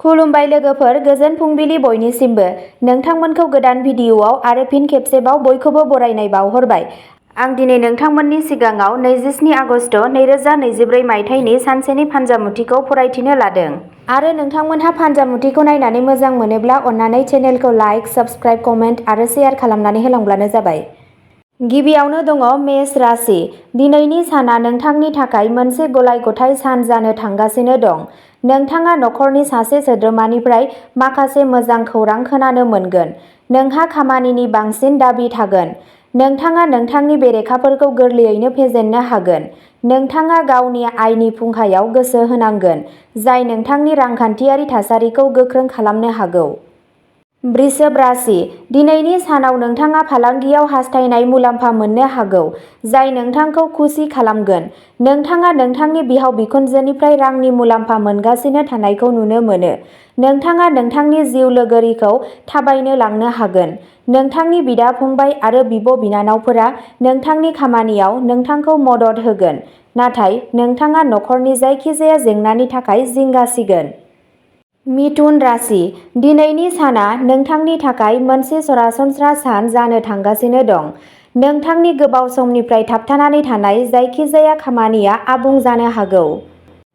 खुलुमबाय लोगोफोर, गोजोन फुंबिलि बयनिसिमबो। नोंथांमोनखौ गोदान भिडिअआव आरो फिन खेबसेबाव बयखौबो बरायनाय बावहरबाय। आं दिनै नोंथांमोननि सिगाङाव 27 आगस्ट 2024 मायथाइनि सानसेनि फानजामुथिखौ फरायथिनो लादों। आरो नोंथांमोनहा फानजामुथिखौ नायनानै मोजां मोनोब्ला अन्नानै चेनेलखौ लाइक, साबस्क्राइब, कमेन्ट आरो शेयार खालामनानै होलांब्लानो जाबाय। गिबियावनो दङ मेष राशि। दिनैनि साना नोंथांनि थाखाय मोनसे गलाय-गथाय सान जानो थांगासिनो दं। नोंथाङा नखरनि सासे सोद्रोमानिफ्राय माखासे मोजां खौरां खोनानो मोनगोन। नोंहा खामानिनि बांसिन दाबि थागोन। नोंथाङा नोंथांनि बेरेखाफोरखौ गोरलैयैनो फेजेननो हागोन। नोंथाङा गावनि आयनि फुंखायाव गोसो होनांगोन, जाय नोंथांनि रांखान्थियारि थासारिखौ गोख्रों खालामनो हागौ। वृषभ राशि। दिनैनि सानाव नोंथाङा फालांगियाव हास्थायनाय मुलाम्फा मोननो हागौ, जाय नोंथांखौ खुसि खालामगोन। नोंथाङा नोंथांनि बिहाव-बिखुनजोनिफ्राय रांनि मुलाम्फा मोनगासिनो थानायखौ नुनो मोनो। नोंथाङा नोंथांनि जिउ लोगोरिखौ थाबायनो लांनो हागोन। नोंथांनि बिदा-फंबाय आरो बिब'-बिनानावफोरा नोंथांनि खामानियाव नोंथांखौ मदद होगोन, नाथाय नोंथाङा नखरनि जायखिजाया जेंनानि थाखाय जिंगा सिगोन। मिथुन राशि। दिनैनि साना नोंथांनि थाखाय मोनसे सरासनस्रा सान जानो थांगासिनो दं। नोंथांनि गोबाव समनिफ्राय थाबथानानै थानाय जायखिजाया खामानिया आबुं जानो हागौ।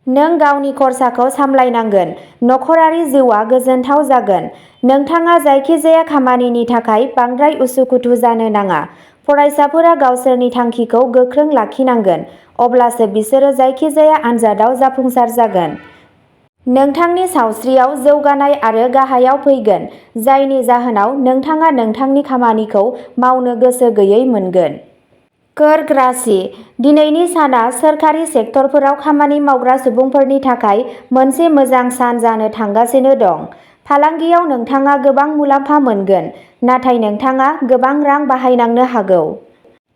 नों गावनि खरसाखौ सामलायनांगोन। नखरारि जिउआ गोजोनथाव जागोन। नोंथाङा जायखिजाया खामानिनि थाखाय बांद्राय उसुखुथु जानो नाङा। फरायसाफोरा गावसोरनि थांखिखौ गोख्रों लाखिनांगोन, अब्लासो बिसोरो जायखिजाया आनजादआव जाफुंसार जागोन। नोंथांनि सावस्रियाव जौगानाय आरो गाहायाव फैगोन, जायनि जाहोनाव नोंथाङा नोंथांनि खामानिखौ मावनो गोसो गैयै मोनगोन। कर्क राशि। दिनैनि साना सोरखारि सेक्टरफोराव खामानि मावग्रा सुबुंफोरनि थाखाय मोनसे मोजां सान जानो थांगासिनो दं। फालांगियाव नोंथाङा गोबां मुलाम्फा मोनगोन, नाथाय नोंथाङा गोबां रां बाहायनांनो हागौ।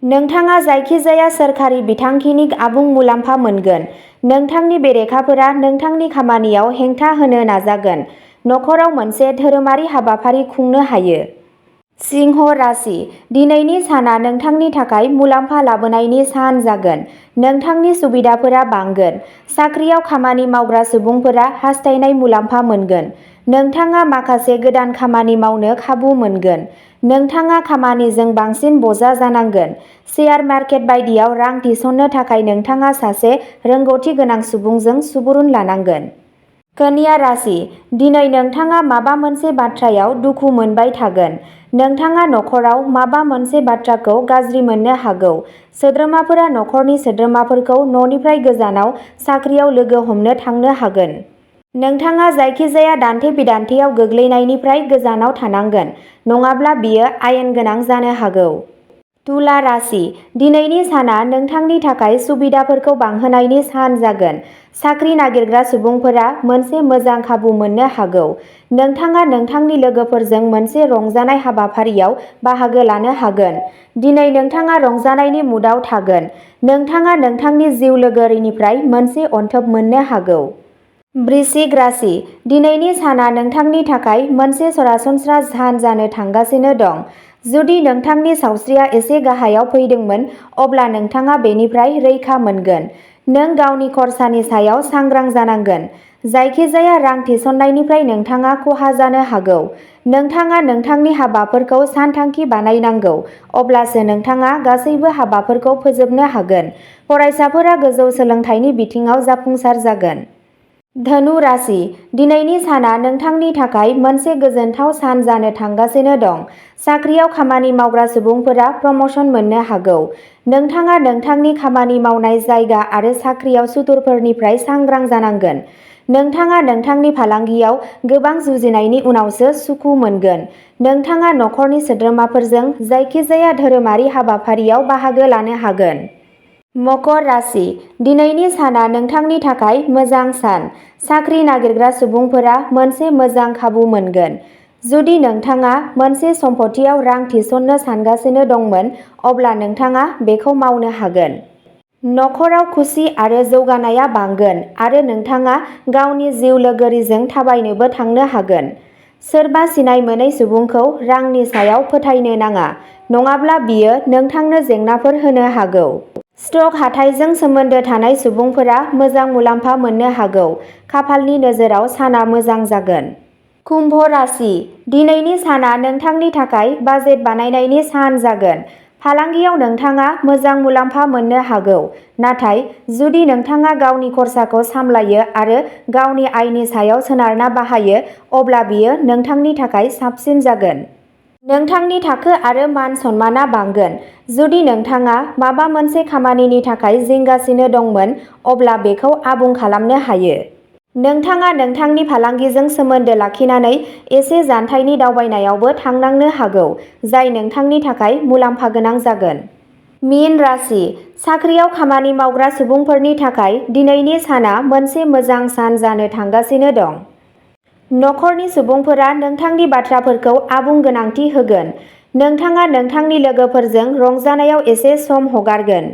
नोंथाङा जायखिजाया सोरखारि बिथांखिनि आबुं मुलाम्फा मोनगोन। नोंथांनि बेरेखाफोरा नोंथांनि खामानियाव हेंथा होनो नाजागोन। नखराव मोनसे धोरोमारि हाबाफारि खुंनो हायो। सिंह राशि। दिनैनि साना नोंथांनि थाखाय मुलाम्फा लाबोनायनि सान जागोन। नोंथांनि सुबिदाफोरा बांगोन। साख्रियाव खामानि मावग्रा सुबुंफोरा हास्थायनाय मुलाम्फा मोनगोन। नोंथाङा माखासे गोदान खामानि मावनो खाबु मोनगोन। नोंथाङा खामानिजों बांसिन बजा जानांगोन। शेयार मार्केट बायदियाव रां थिसननो थाखाय नोंथाङा सासे रोंग'थि गोनां सुबुंजों सुबुरुन लानांगोन। कन्या राशि। दिनै नोंथाङा माबा मोनसे बाथ्रायाव दुखु मोनबाय थागोन। नोंथाङा नखराव माबा मोनसे बाथ्राखौ गाज्रि मोननो हागौ। सोद्रोमाफोरा नखरनि सोद्रोमाफोरखौ न'निफ्राय गोजानाव साख्रियाव लोगो हमनो थांनो हागोन। नोंथाङा जायखिजाया दान्थे-बिदान्थेयाव गोग्लैनायनिफ्राय गोजानाव थानांगोन, नङाब्ला बेयो आयेन गोनां जानो हागौ। तुला राशि। दिनैनि साना नोंथांनि थाखाय सुबिदाफोरखौ बांहोनायनि सान जागोन। साख्रि नागिरग्रा सुबुंफोरा मोनसे मोजां खाबु मोननो हागौ। नोंथाङा नोंथांनि लोगोफोरजों मोनसे रंजानाय हाबाफारियाव बाहागो लानो हागोन। दिनै नोंथाङा रंजानायनि मुडआव थागोन। नोंथाङा नोंथांनि जिउ लोगोरिनिफ्राय मोनसे अनथोब मोननो हागौ। वृश्चिक राशि। दिनैनि साना नोंथांनि थाखाय मोनसे सरासनस्रा सान जानो थांगासिनो दं। जुदि नोंथांनि सावस्रिया एसे गाहायाव फैदोंमोन, अब्ला नोंथाङा बेनिफ्राय रैखा मोनगोन। नों गावनि खरसानि सायाव सांग्रां जानांगोन। जायखिजाया रां थिसननायनिफ्राय नोंथाङा खहा जानो हागौ। नोंथाङा नोंथांनि हाबाफोरखौ सानथांखि बानायनांगौ, अब्लासो नोंथाङा गासैबो हाबाफोरखौ फोजोबनो हागोन। फरायसाफोरा गोजौ सोलोंथाइनि बिथिङाव जाफुंसार जागोन। धनु राशि। दिनैनि साना नोंथांनि थाखाय मोनसे गोजोनथाव सान जानो थांगासिनो दं। साख्रियाव खामानि मावग्रा सुबुंफोरा प्रम'शन मोननो हागौ। नोंथाङा नोंथांनि खामानि मावनाय जायगा आरो साख्रियाव सुथुरफोरनिफ्राय सांग्रां जानांगोन। नोंथाङा नोंथांनि फालांगियाव गोबां जुजिनायनि उनावसो सुखु मोनगोन। नोंथाङा नखरनि सोद्रोमाफोरजों जायखिजाया धोरोमारि हाबाफारियाव बाहागो लानो हागोन। मकर राशि। दिनैनि साना नोंथांनि थाखाय मोजां सान। साख्रि नागिरग्रा सुबुंफोरा मोनसे मोजां खाबु मोनगोन। जुदि नोंथाङा मोनसे सम्पथियाव रां थिसननो सानगासिनो दंमोन, अब्ला नोंथाङा बेखौ मावनो हागोन। नखराव खुसि आरो जौगानायआ बांगोन आरो नोंथाङा गावनि जिउ लोगोरिजों थाबायनोबो थांनो हागोन। सोरबा सिनाय मोनै सुबुंखौ रांनि सायाव फोथायनो नाङा, नङाब्ला बियो नोंथांनो जेंनाफोर होनो हागौ। स्टक हाथाइजों सोमोन्दो थानाय सुबुंफोरा मोजां मुलाम्फा मोननो हागौ। खाफालनि नोजोराव साना मोजां जागोन। कुम्भ राशि, दिनैनि साना नोंथांनि थाखाय बाजेट बानायनायनि सान जागोन। फालांगियाव नोंथाङा मोजां मुलाम्फा मोननो हागौ, नाथाय जुदि नोंथाङा गावनि खरसाखौ सामलायो आरो गावनि आयनि सायाव सोनारना बाहायो, अब्ला बेयो नोंथांनि थाखाय साबसिन जागोन। नोंथांनि थाखो आरो मान सन्मानआ बांगोन। जुदि नोंथाङा माबा मोनसे खामानिनि थाखाय जिंगासिनो दंमोन, अब्ला बेखौ आबुं खालामनो हायो। नोंथाङा नोंथांनि फालांगिजों सोमोन्दो लाखिनानै एसे जानथायनि दावबायनायावबो थांनांनो हागौ, जाय नोंथांनि थाखाय मुलाम्फा गोनां जागोन। मीन राशि, साख्रियाव खामानि मावग्रा सुबुंफोरनि थाखाय दिनैनि साना मोनसे मोजां सान जानो थांगासिनो दं। नखरनि सुबुंफोरा नोंथांनि बाथ्राफोरखौ आबुं गोनांथि होगोन। नोंथाङा नोंथांनि लोगोफोरजों रंजानायाव एसे सम हगारगोन।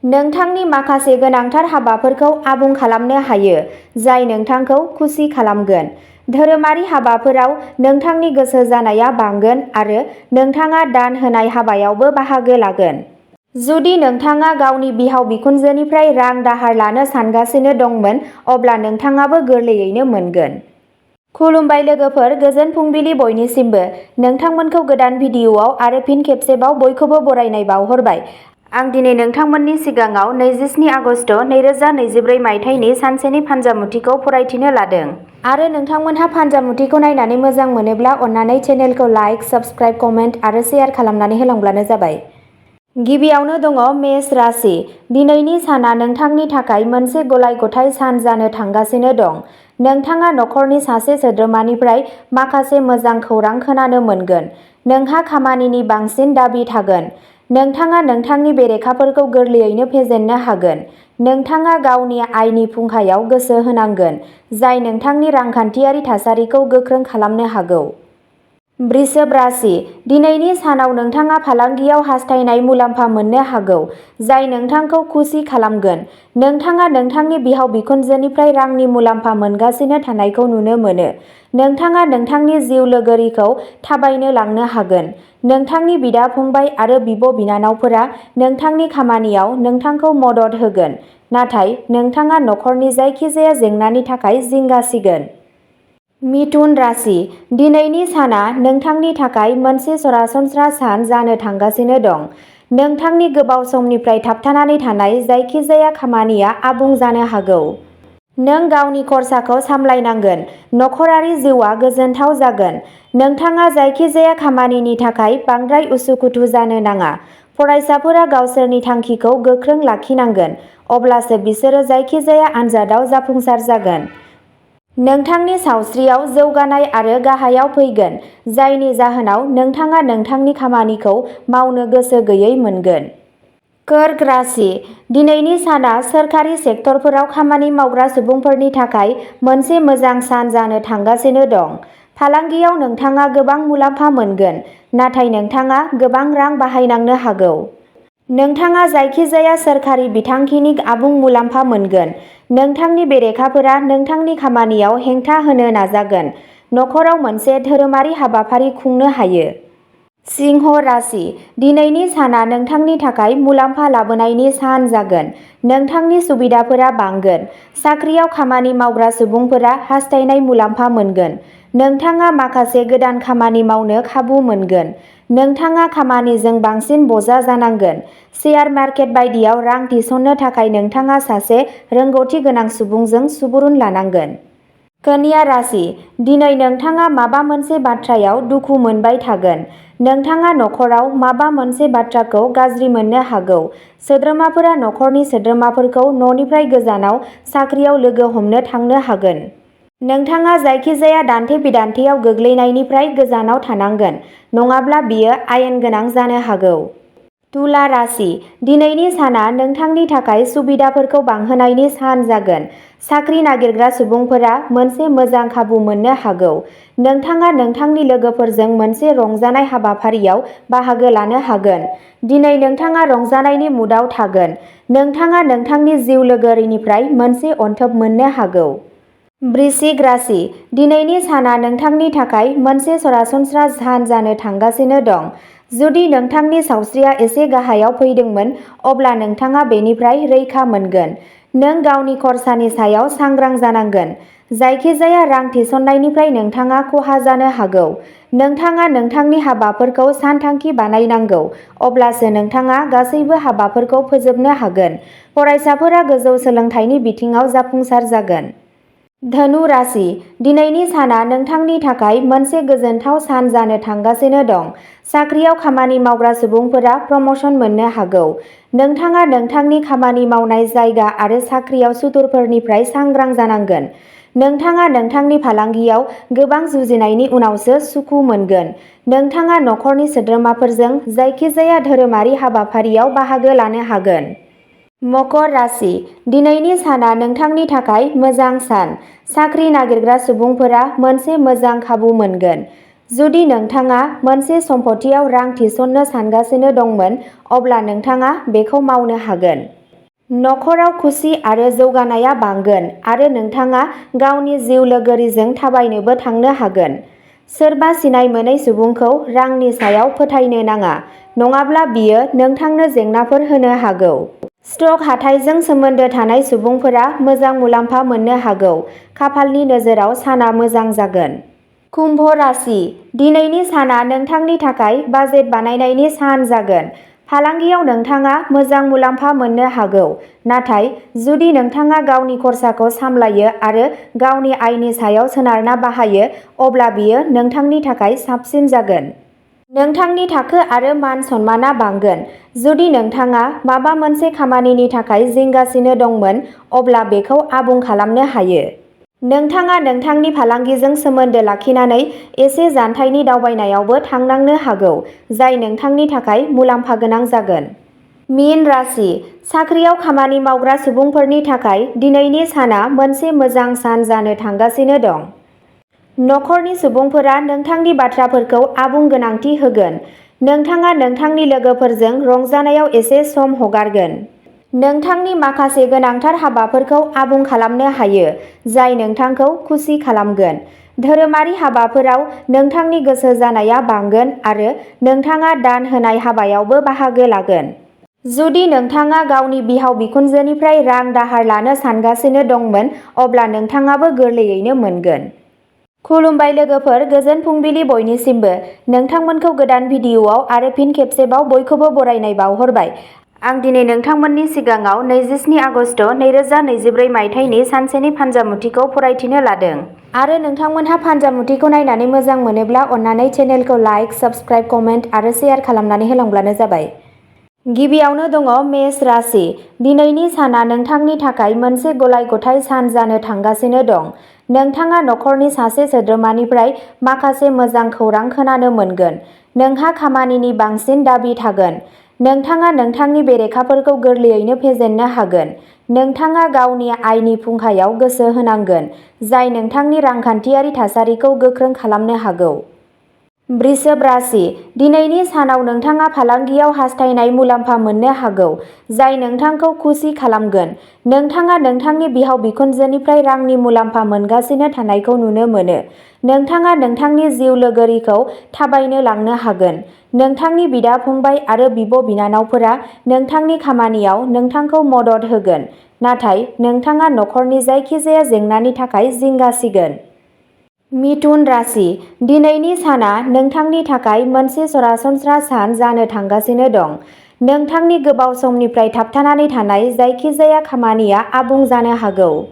नोंथांनि माखासे गोनांथार हाबाफोरखौ आबुं खालामनो हायो, जाय नोंथांखौ खुसि खालामगोन। धोरोमारि हाबाफोराव नोंथांनि गोसो जानाया बांगोन आरो नोंथाङा दान होनाय हाबायावबो बाहागो लागोन। जुदि नोंथाङा गावनि बिहाव-बिखुनजोनिफ्राय रां दाहार लानो सानगासिनो दंमोन, अब्ला नोंथाङाबो गोरलैयैनो मोनगोन। खुलुमबाय लोगोफोर, गोजोन फुंबिलि बयनिसिमबो। नोंथांमोनखौ गोदान भिडिअआव आरो फिन खेबसेबाव बयखौबो बरायनाय बावहरबाय। आं दिनै नोंथांमोननि सिगाङाव 27 आगस्ट 2024 मायथाइनि सानसेनि फान्जामुथिखौ फरायथिनो लादों। आरो नोंथांमोनहा फान्जामुथिखौ नायनानै मोजां मोनोब्ला अन्नानै चेनेलखौ लाइक, साबस्क्राइब, कमेन्ट आरो शेयार खालामनानै होलांब्लानो जाबाय। गिबियावनो दङ मेष राशि। दिनैनि साना नोंथांनि थाखाय मोनसे गलाय-गथाय सान जानो थांगासिनो दं। नोंथाङा नखरनि सासे सोद्रोमानिफ्राय माखासे मोजां खौरां खोनानो मोनगोन। नोंहा खामानिनि बांसिन दाबि थागोन। नोंथाङा नोंथांनि बेरेखाफोरखौ गोरलैयैनो फेजेननो हागोन। नोंथाङा गावनि आयनि फुंखायाव गोसो होनांगोन, जाय नोंथांनि रांखान्थियारि थासारिखौ गोख्रों खालामनो हागौ। वृषभ राशि, दिनैनि सानाव नोंथाङा फालांगियाव हास्थायनाय मुलाम्फा मोननो हागौ, जाय नोंथांखौ खुसि खालामगोन। नोंथाङा नोंथांनि बिहाव-बिखुनजोनिफ्राय रांनि मुलाम्फा मोनगासिनो थानायखौ नुनो मोनो। नोंथाङा नोंथांनि जिउ लोगोरिखौ थाबायनो लांनो हागोन। नोंथांनि बिदा-फंबाय आरो बिब'-बिनानावफोरा नोंथांनि खामानियाव नोंथांखौ मदद होगोन, नाथाय नोंथाङा नखरनि जायखिजाया जेंनानि थाखाय जिंगा सिगोन। मिथुन राशि, दिनैनि साना नोंथांनि थाखाय मोनसे सरासनस्रा सान जानो थांगासिनो दं। नोंथांनि गोबाव समनिफ्राय थाबथानानै थानाय जायखिजाया खामानिया आबुं जानो हागौ। नों गावनि खरसाखौ सामलायनांगोन। नखरारि जिउआ गोजोनथाव जागोन। नोंथाङा जायखिजाया खामानिनि थाखाय बांद्राय उसुखुथु जानो नाङा। फरायसाफोरा गावसोरनि थांखिखौ गोख्रों लाखिनांगोन, अब्लासो बिसोरो जायखिजाया आनजादआव जाफुंसार जागोन। नोंथांनि सावस्रियाव जौगानाय आरो गाहायाव फैगोन, जायनि जाहोनाव नोंथाङा नोंथांनि खामानिखौ मावनो गोसो गैयै मोनगोन। कर्क राशि, दिनैनि साना सोरखारि सेक्टरफोराव खामानि मावग्रा सुबुंफोरनि थाखाय मोनसे मोजां सान जानो थांगासिनो दं। फालांगियाव नोंथाङा गोबां मुलाम्फा मोनगोन, नाथाय नोंथाङा गोबां रां बाहायनांनो हागौ। नोंथाङा जायखिजाया सोरखारि बिथांखिनि आबुं मुलाम्फा मोनगोन। नोंथांनि बेरेखाफोरा नोंथांनि खामानियाव हेंथा होनो नाजागोन। नखराव मोनसे धोरोमारि हाबाफारि खुंनो हायो। सिंह राशि, दिनैनि साना नोंथांनि थाखाय मुलाम्फा लाबोनायनि सान जागोन। नोंथांनि सुबिदाफोरा बांगोन। साख्रियाव खामानि मावग्रा सुबुंफोरा हास्थायनाय मुलाम्फा मोनगोन। नोंथाङा माखासे गोदान खामानि मावनो खाबु मोनगोन। नोंथाङा खामानिजों बांसिन बजा जानांगोन। शेयार मार्केट बायदियाव रां थिसननो थाखाय नोंथाङा सासे रोंग'थि गोनां सुबुंजों सुबुरुन लानांगोन। कन्या राशि, दिनै नोंथाङा माबा मोनसे बाथ्रायाव दुखु मोनबाय थागोन। नोंथाङा नखराव माबा मोनसे बाथ्राखौ गाज्रि मोननो हागौ। सोद्रोमाफोरा नखरनि सोद्रोमाफोरखौ न'निफ्राय गोजानाव साख्रियाव लोगो हमनो थांनो हागोन। नोंथाङा जायखिजाया दान्थे-बिदान्थेयाव गोग्लैनायनिफ्राय गोजानाव थानांगोन, नङाब्ला बेयो आयेन गोनां जानो हागौ। तुला राशि, दिनैनि साना नोंथांनि थाखाय सुबिदाफोरखौ बांहोनायनि सान जागोन। साख्रि नागिरग्रा सुबुंफोरा मोनसे मोजां खाबु मोननो हागौ। नोंथाङा नोंथांनि लोगोफोरजों मोनसे रंजानाय हाबाफारियाव बाहागो लानो हागोन। दिनै नोंथाङा रंजानायनि मुडआव थागोन। नोंथाङा नोंथांनि जिउ लोगोरिनिफ्राय मोनसे अनथोब मोननो हागौ। वृश्चिक राशि, दिनैनि साना नोंथांनि थाखाय मोनसे सरासनस्रा सान जानो थांगासिनो दं। जुदि नोंथांनि सावस्रिया एसे गाहायाव फैदोंमोन, अब्ला नोंथाङा बेनिफ्राय रैखा मोनगोन। नों गावनि खरसानि सायाव सांग्रां जानांगोन। जायखिजाया रां थिसननायनिफ्राय नोंथाङा खहा जानो हागौ। नोंथाङा नोंथांनि हाबाफोरखौ सानथांखि बानायनांगौ, अब्लासो नोंथाङा गासैबो हाबाफोरखौ फोजोबनो हागोन। फरायसाफोरा गोजौ सोलोंथाइनि बिथिङाव जाफुंसार जागोन। धनु राशि, दिनैनि साना नोंथांनि थाखाय मोनसे गोजोनथाव सान जानो थांगासिनो दं। साख्रियाव खामानि मावग्रा सुबुंफोरा प्रम'शन मोननो हागौ। नोंथाङा नोंथांनि खामानि मावनाय जायगा आरो साख्रियाव सुथुरफोरनिफ्राय सांग्रां जानांगोन। नोंथाङा नोंथांनि फालांगियाव गोबां जुजिनायनि उनावसो सुखु मोनगोन। नोंथाङा नखरनि सोद्रोमाफोरजों जायखिजाया धोरोमारि हाबाफारियाव बाहागो लानो हागोन। मकर राशि, दिनैनि साना नोंथांनि थाखाय मोजां सान। साख्रि नागिरग्रा सुबुंफोरा मोनसे मोजां खाबु मोनगोन। जुदि नोंथाङा मोनसे सम्पथियाव रां थिसननो सानगासिनो दंमोन, अब्ला नोंथाङा बेखौ मावनो हागोन। नखराव खुसि आरो जौगानाया बांगोन आरो नोंथाङा गावनि जिउ लोगोरिजों थाबायनोबो थांनो हागोन। सोरबा सिनाय मोनै सुबुंखौ रांनि सायाव फोथायनो नाङा, नङाब्ला बियो नोंथांनो जेंनाफोर होनो हागौ। स्टक हाथाइजों सोमोन्दो थानाय सुबुंफोरा मोजां मुलाम्फा मोननो हागौ। खाफालनि नोजोराव साना मोजां जागोन। कुम्भ राशि, दिनैनि साना नोंथांनि थाखाय बाजेट बानायनायनि सान जागोन। फालांगियाव नोंथाङा मोजां मुलाम्फा मोननो हागौ, नाथाय जुदि नोंथाङा गावनि खरसाखौ सामलायो आरो गावनि आयनि सायाव सोनारना बाहायो, अब्ला बेयो नोंथांनि थाखाय साबसिन जागोन। नोंथांनि थाखो आरो मान सन्मानआ बांगोन। जुदि नोंथाङा माबा मोनसे खामानिनि थाखाय जिंगासिनो दंमोन, अब्ला बेखौ आबुं खालामनो हायो। नोंथाङा नोंथांनि फालांगिजों सोमोन्दो लाखिनानै एसे जानथायनि दावबायनायावबो थांनांनो हागौ, जाय नोंथांनि थाखाय मुलाम्फा गोनां जागोन। मीन राशि, साख्रियाव खामानि मावग्रा सुबुंफोरनि थाखाय दिनैनि साना मोनसे मोजां सान जानो थांगासिनो दं। नखरनि सुबुंफोरा नोंथांनि बाथ्राफोरखौ आबुं गोनांथि होगोन। नोंथाङा नोंथांनि लोगोफोरजों रंजानायाव एसे सम हगारगोन। नोंथांनि माखासे गोनांथार हाबाफोरखौ आबुं खालामनो हायो, जाय नोंथांखौ खुसि खालामगोन। धोरोमारि हाबाफोराव नोंथांनि गोसो जानाया बांगोन आरो नोंथाङा दान होनाय हाबायावबो बाहागो लागोन। जुदि नोंथाङा गावनि बिहाव-बिखुनजोनिफ्राय रां दाहार लानो सानगासिनो दंमोन, अब्ला नोंथाङाबो गोरलैयैनो मोनगोन। खुलुमबाय लोगोफोर, गोजोन फुंबिलि बयनिसिमबो। नोंथांमोनखौ गोदान भिडिअआव आरो फिन खेबसेबाव बयखौबो बरायनाय बावहरबाय। आं दिनै नोंथांमोननि सिगाङाव 27 आगस्ट 2024 मायथाइनि सानसेनि फान्जामुथिखौ फरायथिनो लादों। आरो नोंथांमोनहा फान्जामुथिखौ नायनानै मोजां मोनोब्ला अन्नानै चेनेलखौ लाइक, साबस्क्राइब, कमेन्ट आरो शेयार खालामनानै होलांब्लानो जाबाय। गिबियावनो दङ मेष राशि, दिनैनि साना नोंथांनि थाखाय मोनसे गलाय-गथाय सान जानो थांगासिनो दं। नोंथाङा नखरनि सासे सोद्रोमानिफ्राय माखासे मोजां खौरां खोनानो मोनगोन। नोंहा खामानिनि बांसिन दाबि थागोन। नोंथाङा नोंथांनि बेरेखाफोरखौ गोरलैयैनो फेजेननो हागोन। नोंथाङा गावनि आयनि फुंखायाव गोसो होनांगोन, जाय नोंथांनि रांखान्थियारि थासारिखौ गोख्रों खालामनो हागौ। वृषभ राशि, दिनैनि सानाव नोंथाङा फालांगियाव हास्थायनाय मुलाम्फा मोननो हागौ, जाय नोंथांखौ खुसि खालामगोन। नोंथाङा नोंथांनि बिहाव-बिखुनजोनिफ्राय रांनि मुलाम्फा मोनगासिनो थानायखौ नुनो मोनो। नोंथाङा नोंथांनि जिउ लोगोरिखौ थाबायनो लांनो हागोन। नोंथांनि बिदा-फंबाय आरो बिब'-बिनानावफोरा नोंथांनि खामानियाव नोंथांखौ मदद होगोन, नाथाय नोंथाङा नखरनि जायखिजाया जेंनानि थाखाय जिंगासिगोन। मिथुन राशि, दिनैनि साना नोंथांनि थाखाय मोनसे सरासनस्रा सान जानो थांगासिनो दं। नोंथांनि गोबाव समनिफ्राय थाबथानानै थानाय जायखिजाया खामानिया आबुं जानो हागौ।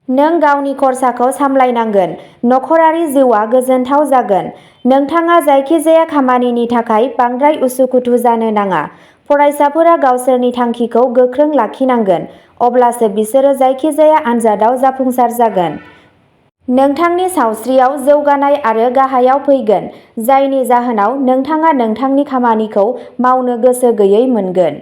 नों गावनि खरसाखौ सामलायनांगोन। नखरारि जिउआ गोजोनथाव जागोन। नोंथाङा जायखिजाया खामानिनि थाखाय बांद्राय उसुखुथु जानो नाङा। फरायसाफोरा गावसोरनि थांखिखौ गोख्रों लाखिनांगोन, अब्लासो बिसोरो जायखिजाया आनजादआव जाफुंसार जागोन। नोंथांनि सावस्रियाव जौगानाय आरो गाहायाव फैगोन, जायनि जाहोनाव नोंथाङा नोंथांनि खामानिखौ मावनो गोसो गैयै मोनगोन।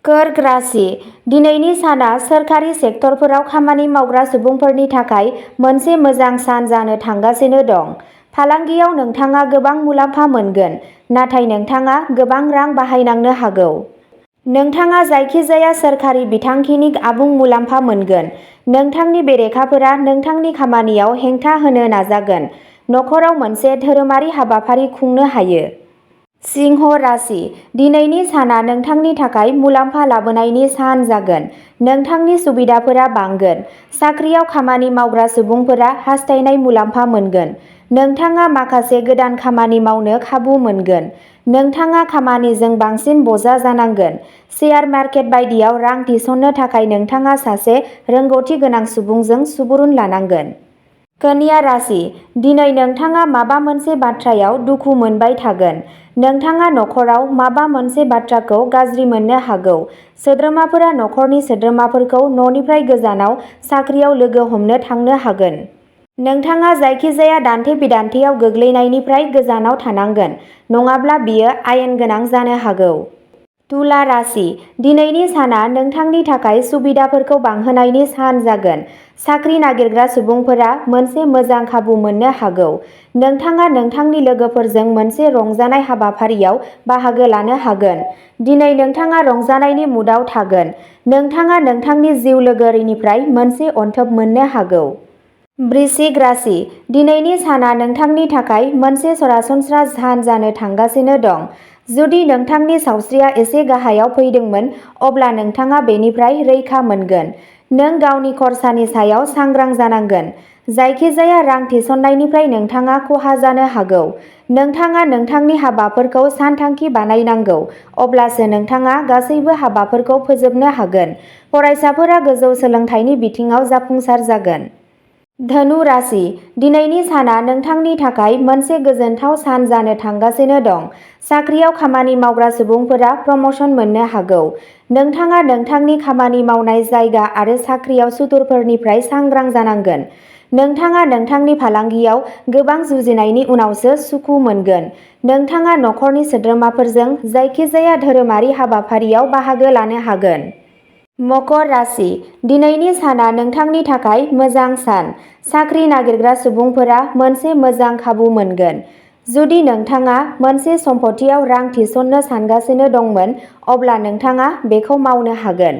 कर्क राशि, दिनैनि साना सोरखारि सेक्टरफोराव खामानि मावग्रा सुबुंफोरनि थाखाय मोनसे मोजां सान जानो थांगासिनो दं। फालांगियाव नोंथाङा गोबां मुलाम्फा मोनगोन, नाथाय नोंथाङा गोबां रां बाहायनांनो हागौ। नोंथाङा जायखिजाया सोरखारि बिथांखिनि आबुं मुलाम्फा मोनगोन। नोंथांनि बेरेखाफोरा नोंथांनि खामानियाव हेंथा होनो नाजागोन। नखराव मोनसे धोरोमारि हाबाफारि खुंनो हायो। सिंह राशि दिनैनि साना नोंथांनि थाखाय मुलाम्फा लाबोनायनि सान जागोन। नोंथांनि सुबिदाफोरा बांगोन। साख्रियाव खामानि मावग्रा सुबुंफोरा हास्थायनाय मुलाम्फा मोनगोन। नोंथाङा माखासे गोदान खामानि मावनो खाबु मोनगोन। नोंथाङा खामानिजों बांसिन बजा जानांगोन। शेयार मार्केट बायदियाव रां थिसननो थाखाय नोंथाङा सासे रोंग'थि गोनां सुबुंजों सुबुरुन लानांगोन। कन्या राशि दिनै नोंथाङा माबा मोनसे बाथ्रायाव दुखु मोनबाय थागोन। नोंथाङा नखराव माबा मोनसे बाथ्राखौ गाज्रि मोननो हागौ। सोद्रोमाफोरा नखरनि सोद्रोमाफोरखौ न'निफ्राय गोजानाव साख्रियाव लोगो हमनो थांनो हागोन। नोंथाङा जायखिजाया दान्थे-बिदान्थेयाव गोग्लैनायनिफ्राय गोजानाव थानांगोन, नङाब्ला बेयो आयेन गोनां जानो हागौ। तुला राशि दिनैनि साना नोंथांनि थाखाय सुबिदाफोरखौ बांहोनायनि सान जागोन। साख्रि नागिरग्रा सुबुंफोरा मोनसे मोजां खाबु मोननो हागौ। नोंथाङा नोंथांनि लोगोफोरजों मोनसे रंजानाय हाबाफारियाव बाहागो लानो हागोन। दिनै नोंथाङा रंजानायनि मुडआव थागोन। नोंथाङा नोंथांनि जिउ लोगोरिनिफ्राय मोनसे अनथोब मोननो हागौ। वृश्चिक राशि दिनैनि साना नोंथांनि थाखाय मोनसे सरासनस्रा सान जानो थांगासिनो दं। जुदि नोंथांनि सावस्रिया एसे गाहायाव फैदोंमोन, अब्ला नोंथाङा बेनिफ्राय रैखा मोनगोन। नों गावनि खरसानि सायाव सांग्रां जानांगोन। जायखिजाया रां थिसननायनिफ्राय नोंथाङा खहा जानो हागौ। नोंथाङा नोंथांनि हाबाफोरखौ सानथांखि बानायनांगौ, अब्लासो नोंथाङा गासैबो हाबाफोरखौ फोजोबनो हागोन। फरायसाफोरा गोजौ सोलोंथाइनि बिथिङाव जाफुंसार जागोन। धनु राशि दिनैनि साना नोंथांनि थाखाय मोनसे गोजोनथाव सान जानो थांगासिनो दं। साख्रियाव खामानि मावग्रा सुबुंफोरा प्रम'शन मोननो हागौ। नोंथाङा नोंथांनि खामानि मावनाय जायगा आरो साख्रियाव सुथुरफोरनिफ्राय सांग्रां जानांगोन। नोंथाङा नोंथांनि फालांगियाव गोबां जुजिनायनि उनावसो सुखु मोनगोन। नोंथाङा नखरनि सोद्रोमाफोरजों जायखिजाया धोरोमारि हाबाफारियाव बाहागो लानो हागोन। मकर राशि दिनैनि साना नोंथांनि थाखाय मोजां सान। साख्रि नागिरग्रा सुबुंफोरा मोनसे मोजां खाबु मोनगोन। जुदि नोंथाङा मोनसे सम्पथियाव रां थिसननो सानगासिनो दंमोन, अब्ला नोंथाङा बेखौ मावनो हागोन।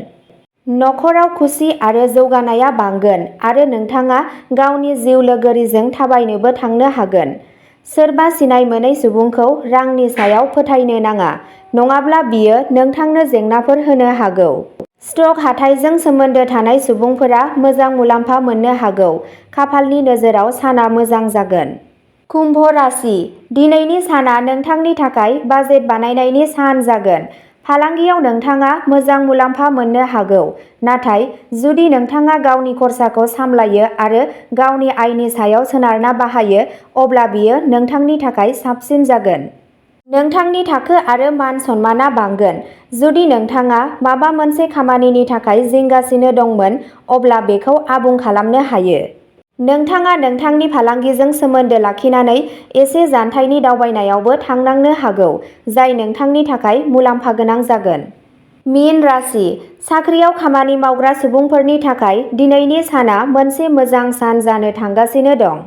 नखराव खुसि आरो जौगानायआ बांगोन आरो नोंथाङा गावनि जिउ लोगोरिजों थाबायनोबो थांनो हागोन। सोरबा सिनाय मोनै सुबुंखौ रांनि सायाव फोथायनो नाङा, नङाब्ला बियो नोंथांनो जेंनाफोर होनो हागौ। स्टक हाथाइजों सोमोन्दो थानाय सुबुंफोरा मोजां मुलाम्फा मोननो हागौ। खाफालनि नोजोराव साना मोजां जागोन। कुम्भ राशि दिनैनि साना नोंथांनि थाखाय बाजेट बानायनायनि सान जागोन। फालांगियाव नोंथाङा मोजां मुलाम्फा मोननो हागौ, नाथाय जुदि नोंथाङा गावनि खरसाखौ सामलायो आरो गावनि आयनि सायाव सोनारना बाहायो, अब्ला बेयो नोंथांनि थाखाय साबसिन जागोन। नोंथांनि थाखो आरो मान सन्मानआ बांगोन। जुदि नोंथाङा माबा मोनसे खामानिनि थाखाय जिंगासिनो दंमोन, अब्ला बेखौ आबुं खालामनो हायो। नोंथाङा नोंथांनि फालांगिजों सोमोन्दो लाखिनानै एसे जानथायनि दावबायनायावबो थांनांनो हागौ, जाय नोंथांनि थाखाय मुलाम्फा गोनां जागोन। मीन राशि साख्रियाव खामानि मावग्रा सुबुंफोरनि थाखाय दिनैनि साना मोनसे मोजां सान जानो थांगासिनो दं।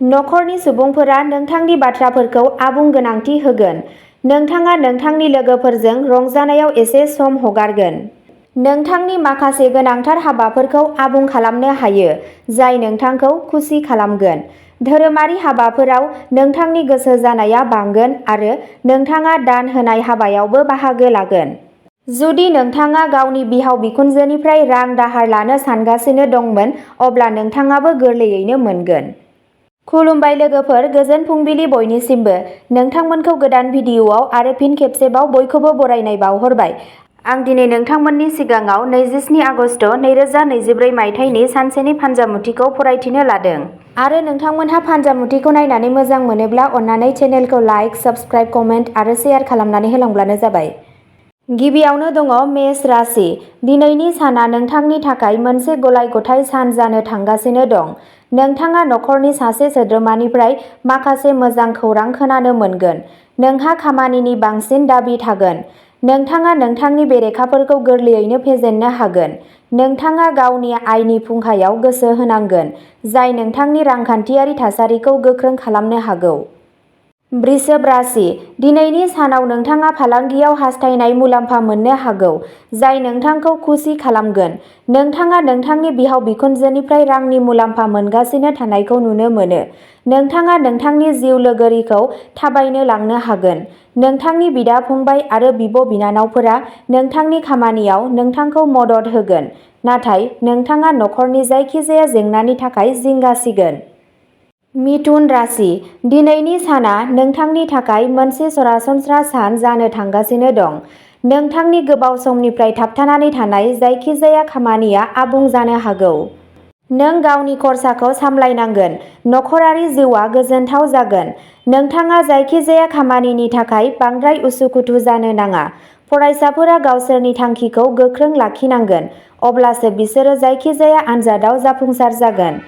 नखरनि सुबुंफोरा नोंथांनि बाथ्राफोरखौ आबुं गोनांथि होगोन। नोंथाङा नोंथांनि लोगोफोरजों रंजानायाव एसे सम हगारगोन। नोंथांनि माखासे गोनांथार हाबाफोरखौ आबुं खालामनो हायो, जाय नोंथांखौ खुसि खालामगोन। धोरोमारि हाबाफोराव नोंथांनि गोसो जानाया बांगोन आरो नोंथाङा दान होनाय हाबायावबो बाहागो लागोन। जुदि नोंथाङा गावनि बिहाव-बिखुनजोनिफ्राय रां दाहार लानो सानगासिनो दंमोन, अब्ला नोंथाङाबो गोरलैयैनो मोनगोन। खुलुमबाय लोगोफोर, गोजोन फुंबिलि बयनिसिमबो। नोंथांमोनखौ गोदान भिडिअआव आरो फिन खेबसेबाव बयखौबो बरायनाय बावहरबाय। आं दिनै नोंथांमोननि सिगाङाव 27 आगस्ट 2024 मायथाइनि सानसेनि फान्जामुथिखौ फरायथिनो लादों। आरो नोंथांमोनहा फान्जामुथिखौ नायनानै मोजां मोनोब्ला अन्नानै चेनेलखौ लाइक, साबस्क्राइब, कमेन्ट आरो शेयार खालामनानै होलांब्लानो जाबाय। गिबियावनो दङ मेष राशि। दिनैनि साना नोंथांनि थाखाय मोनसे गलाय-गथाय सान जानो थांगासिनो दं। नोंथाङा नखरनि सासे सोद्रोमानिफ्राय माखासे मोजां खौरां खोनानो मोनगोन। नोंहा खामानिनि बांसिन दाबि थागोन। नोंथाङा नोंथांनि बेरेखाफोरखौ गोरलैयैनो फेजेननो हागोन। नोंथाङा गावनि आयनि फुंखायाव गोसो होनांगोन, जाय नोंथांनि रांखान्थियारि थासारिखौ गोख्रों खालामनो हागौ। वृषभ राशि दिनैनि सानाव नोंथाङा फालांगियाव हास्थायनाय मुलाम्फा मोननो हागौ, जाय नोंथांखौ खुसि खालामगोन। नोंथाङा नोंथांनि बिहाव बिखुनजोनिफ्राय रांनि मुलाम्फा मोनगासिनो थानायखौ नुनो मोनो। नोंथाङा नोंथांनि जिउ लोगोरिखौ थाबायनो लांनो हागोन। नोंथांनि बिदा फंबाय आरो बिब' बिनानावफोरा नोंथांनि खामानियाव नोंथांखौ मदद होगोन, नाथाय नोंथाङा नखरनि जायखिजाया जेंनानि थाखाय जिंगासिगोन। मिथुन राशि दिनैनि साना नोंथांनि थाखाय मोनसे सरासनस्रा सान जानो थांगासिनो दं। नोंथांनि गोबाव समनिफ्राय थाबथानानै थानाय जायखिजाया खामानिया आबुं जानो हागौ। नों गावनि खरसाखौ सामलायनांगोन। नखरारि जिउआ गोजोनथाव जागोन। नोंथाङा जायखिजाया खामानिनि थाखाय बांद्राय उसुखुथु जानो नाङा। फरायसाफोरा गावसोरनि थांखिखौ गोख्रों लाखिनांगोन, अब्लासो बिसोरो जायखिजाया आनजादआव जाफुंसार जागोन।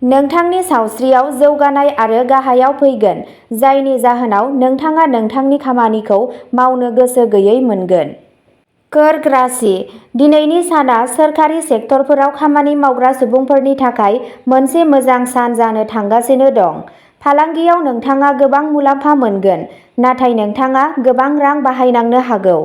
नोंथांनि सावस्रियाव जौगानाय आरो गाहायाव फैगोन, जायनि जाहोनाव नोंथाङा नोंथांनि खामानिखौ मावनो गोसो गैयै मोनगोन। कर्क राशि दिनैनि साना सोरखारि सेक्टरफोराव खामानि मावग्रा सुबुंफोरनि थाखाय मोनसे मोजां सान जानो थांगासिनो दं। फालांगियाव नोंथाङा गोबां मुलाम्फा मोनगोन, नाथाय नोंथाङा गोबां रां बाहायनांनो हागौ।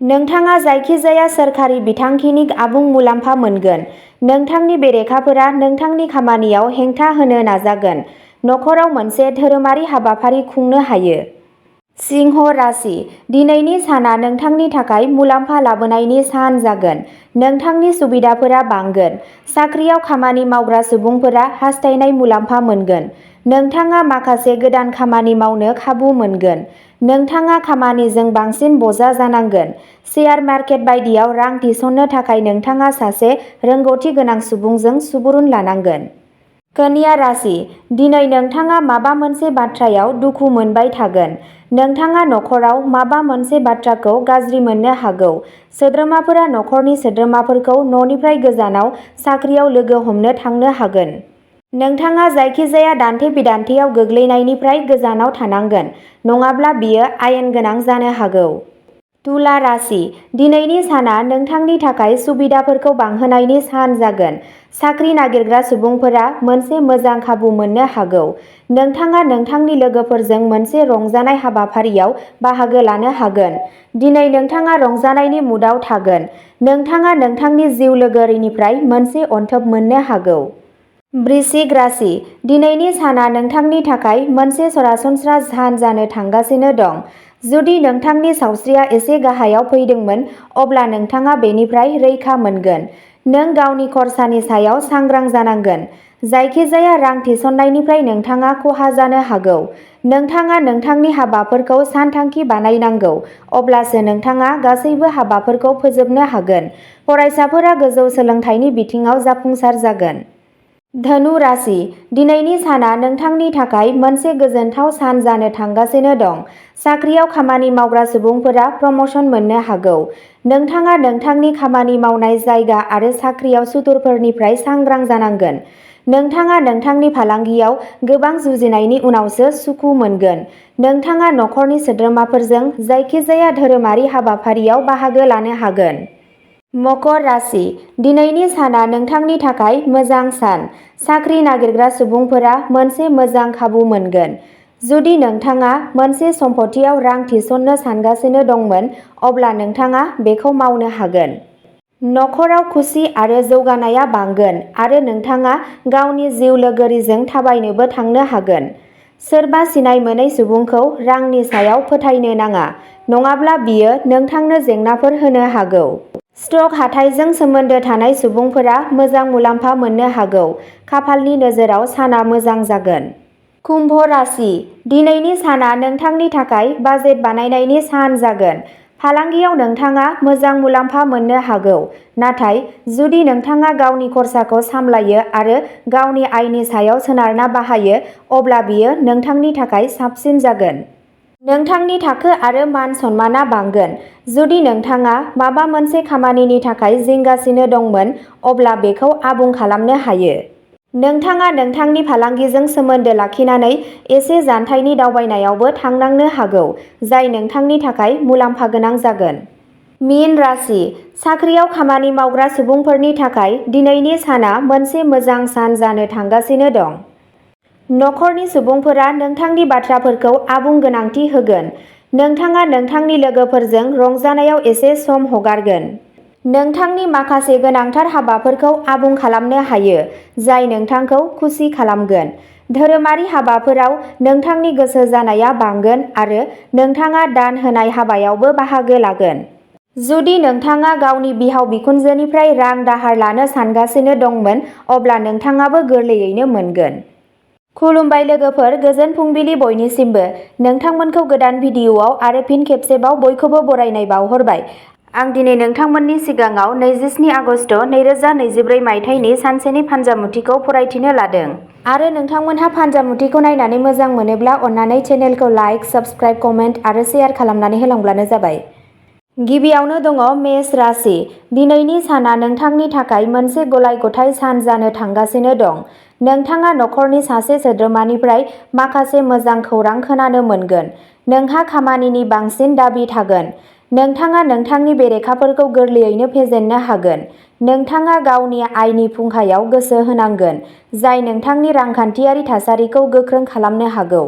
नोंथाङा जायखिजाया सोरखारि बिथांखिनि आबुं मुलाम्फा मोनगोन। नोंथांनि बेरेखाफोरा नोंथांनि खामानियाव हेंथा होनो नाजागोन। नखराव मोनसे धोरोमारि हाबाफारि खुंनो हायो। सिंह राशि दिनैनि साना नोंथांनि थाखाय मुलाम्फा लाबोनायनि सान जागोन। नोंथांनि सुबिदाफोरा बांगोन। साख्रियाव खामानि मावग्रा सुबुंफोरा हास्थायनाय मुलाम्फा मोनगोन। नोंथाङा माखासे गोदान खामानि मावनो खाबु मोनगोन। नोंथाङा खामानिजों बांसिन बजा जानांगोन। शेयार मार्केट बायदियाव रां थिसननो थाखाय नोंथाङा सासे रोंग'थि गोनां सुबुंजों सुबुरुन लानांगोन। कन्या राशि दिनै नोंथाङा माबा मोनसे बाथ्रायाव दुखु मोनबाय थागोन। नोंथाङा नखराव माबा मोनसे बाथ्राखौ गाज्रि मोननो हागौ। सोद्रोमाफोरा नखरनि सोद्रोमाफोरखौ न'निफ्राय गोजानाव साख्रियाव लोगो हमनो थांनो हागोन। नोंथाङा जायखिजाया दान्थे-बिदान्थेयाव गोग्लैनायनिफ्राय गोजानाव थानांगोन, नङाब्ला बेयो आयेन गोनां जानो हागौ। तुला राशि दिनैनि साना नोंथांनि थाखाय सुबिदाफोरखौ बांहोनायनि सान जागोन। साख्रि नागिरग्रा सुबुंफोरा मोनसे मोजां खाबु मोननो हागौ। नोंथाङा नोंथांनि लोगोफोरजों मोनसे रंजानाय हाबाफारियाव बाहागो लानो हागोन। दिनै नोंथाङा रंजानायनि मुडआव थागोन। नोंथाङा नोंथांनि जिउ लोगोरिनिफ्राय मोनसे अनथोब मोननो हागौ। वृश्चिक राशि दिनैनि साना नोंथांनि थाखाय मोनसे सरासनस्रा सान जानो थांगासिनो दं। जुदि नोंथांनि सावस्रिया एसे गाहायाव फैदोंमोन, अब्ला नोंथाङा बेनिफ्राय रैखा मोनगोन। नों गावनि खरसानि सायाव सांग्रां जानांगोन। जायखिजाया रां थिसननायनिफ्राय नोंथाङा खहा जानो हागौ। नोंथाङा नोंथांनि हाबाफोरखौ सानथांखि बानायनांगौ, अब्लासो नोंथाङा गासैबो हाबाफोरखौ फोजोबनो हागोन। फरायसाफोरा गोजौ सोलोंथाइनि बिथिङाव जाफुंसार जागोन। धनु राशि दिनैनि साना नोंथांनि थाखाय मोनसे गोजोनथाव सान जानो थांगासिनो दं। साख्रियाव खामानि मावग्रा सुबुंफोरा प्रम'शन मोननो हागौ। नोंथाङा नोंथांनि खामानि मावनाय जायगा आरो साख्रियाव सुथुरफोरनिफ्राय सांग्रां जानांगोन। नोंथाङा नोंथांनि फालांगियाव गोबां जुजिनायनि उनावसो सुखु मोनगोन। नोंथाङा नखरनि सोद्रोमाफोरजों जायखिजाया धोरोमारि हाबाफारियाव बाहागो लानो हागोन। मकर राशि दिनैनि साना नोंथांनि थाखाय मोजां सान। साख्रि नागिरग्रा सुबुंफोरा मोनसे मोजां खाबु मोनगोन। जुदि नोंथाङा मोनसे सम्पथियाव रां थिसननो सानगासिनो दंमोन, अब्ला नोंथाङा बेखौ मावनो हागोन। नखराव खुसि आरो जौगानायआ बांगोन आरो नोंथाङा गावनि जिउ लोगोरिजों थाबायनोबो थांनो हागोन। सोरबा सिनाय मोनै सुबुंखौ रांनि सायाव फोथायनो नाङा, नङाब्ला बियो नोंथांनो जेंनाफोर होनो हागौ। स्टक हाथाइजों सोमोन्दो थानाय सुबुंफोरा मोजां मुलाम्फा मोननो हागौ। खाफालनि नोजोराव साना मोजां जागोन। कुम्भ राशि दिनैनि साना नोंथांनि थाखाय बाजेट बानायनायनि सान जागोन। फालांगियाव नोंथाङा मोजां मुलाम्फा मोननो हागौ, नाथाय जुदि नोंथाङा गावनि खरसाखौ सामलायो आरो गावनि आयनि सायाव सोनारना बाहायो, अब्ला बेयो नोंथांनि थाखाय साबसिन जागोन। नोंथांनि थाखो आरो मान सन्मानआ बांगोन। जुदि नोंथाङा माबा मोनसे खामानिनि थाखाय जिंगासिनो दंमोन, अब्ला बेखौ आबुं खालामनो हायो। नोंथाङा नोंथांनि फालांगिजों सोमोन्दो लाखिनानै एसे जानथायनि दावबायनायावबो थांनांनो हागौ, जाय नोंथांनि थाखाय मुलाम्फा गोनां जागोन। मीन राशि साख्रियाव खामानि मावग्रा सुबुंफोरनि थाखाय दिनैनि साना मोनसे मोजां सान जानो थांगासिनो दं। नखरनि सुबुंफोरा नोंथांनि बाथ्राफोरखौ आबुं गोनांथि होगोन। नोंथाङा नोंथांनि लोगोफोरजों रंजानायाव एसे सम हगारगोन। नोंथांनि माखासे गोनांथार हाबाफोरखौ आबुं खालामनो हायो, जाय नोंथांखौ खुसि खालामगोन। धोरोमारि हाबाफोराव नोंथांनि गोसो जानाया बांगोन आरो नोंथाङा दान होनाय हाबायावबो बाहागो लागोन। जुदि नोंथाङा गावनि बिहाव-बिखुनजोनिफ्राय रां दाहार लानो सानगासिनो दंमोन, अब्ला नोंथाङाबो गोरलैयैनो मोनगोन। खुलुमबाय लोगोफोर, गोजोन फुंबिलि बयनिसिमबो। नोंथांमोनखौ गोदान भिडिअआव आरो फिन खेबसेबाव बयखौबो बरायनाय बावहरबाय। आं दिनै नोंथांमोननि सिगाङाव 27 आगस्ट 2024 मायथाइनि सानसेनि फान्जामुथिखौ फरायथिनो लादों। आरो नोंथांमोनहा फान्जामुथिखौ नायनानै मोजां मोनोब्ला अन्नानै चेनेलखौ लाइक, साबस्क्राइब, कमेन्ट आरो शेयार खालामनानै होलांब्लानो जाबाय। गिबियावनो दङ मेष राशि। दिनैनि साना नोंथांनि थाखाय मोनसे गलाय-गथाय सान जानो थांगासिनो दं। नोंथाङा नखरनि सासे सोद्रोमानिफ्राय माखासे मोजां खौरां खोनानो मोनगोन। नोंहा खामानिनि बांसिन दाबि थागोन। नोंथाङा नोंथांनि बेरेखाफोरखौ गोरलैयैनो फेजेननो हागोन। नोंथाङा गावनि आयनि फुंखायाव गोसो होनांगोन, जाय नोंथांनि रांखान्थियारि थासारिखौ गोख्रों खालामनो हागौ।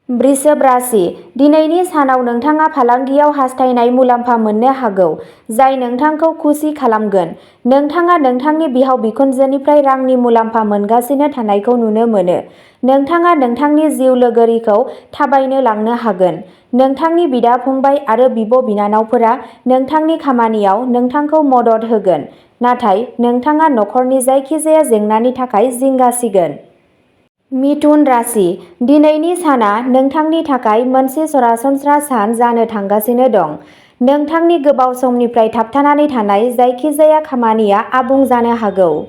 वृषभ राशि। दिनैनि सानाव नोंथाङा फालांगियाव हास्थायनाय मुलाम्फा मोननो हागौ, जाय नोंथांखौ खुसि खालामगोन। नोंथाङा नोंथांनि बिहाव-बिखुनजोनिफ्राय रांनि मुलाम्फा मोनगासिनो थानायखौ नुनो मोनो। नोंथाङा नोंथांनि जिउ लोगोरिखौ थाबायनो लांनो हागोन। नोंथांनि बिदा-फंबाय आरो बिब'-बिनानावफोरा नोंथांनि खामानियाव नोंथांखौ मदद होगोन, नाथाय नोंथाङा नखरनि जायखिजाया जेंनानि थाखाय जिंगासिगोन। मिथुन राशि। दिनैनि साना नोंथांनि थाखाय मोनसे सरासनस्रा सान जानो थांगासिनो दं। नोंथांनि गोबाव समनिफ्राय थाबथानानै थानाय जायखिजाया खामानिया आबुं जानो हागौ।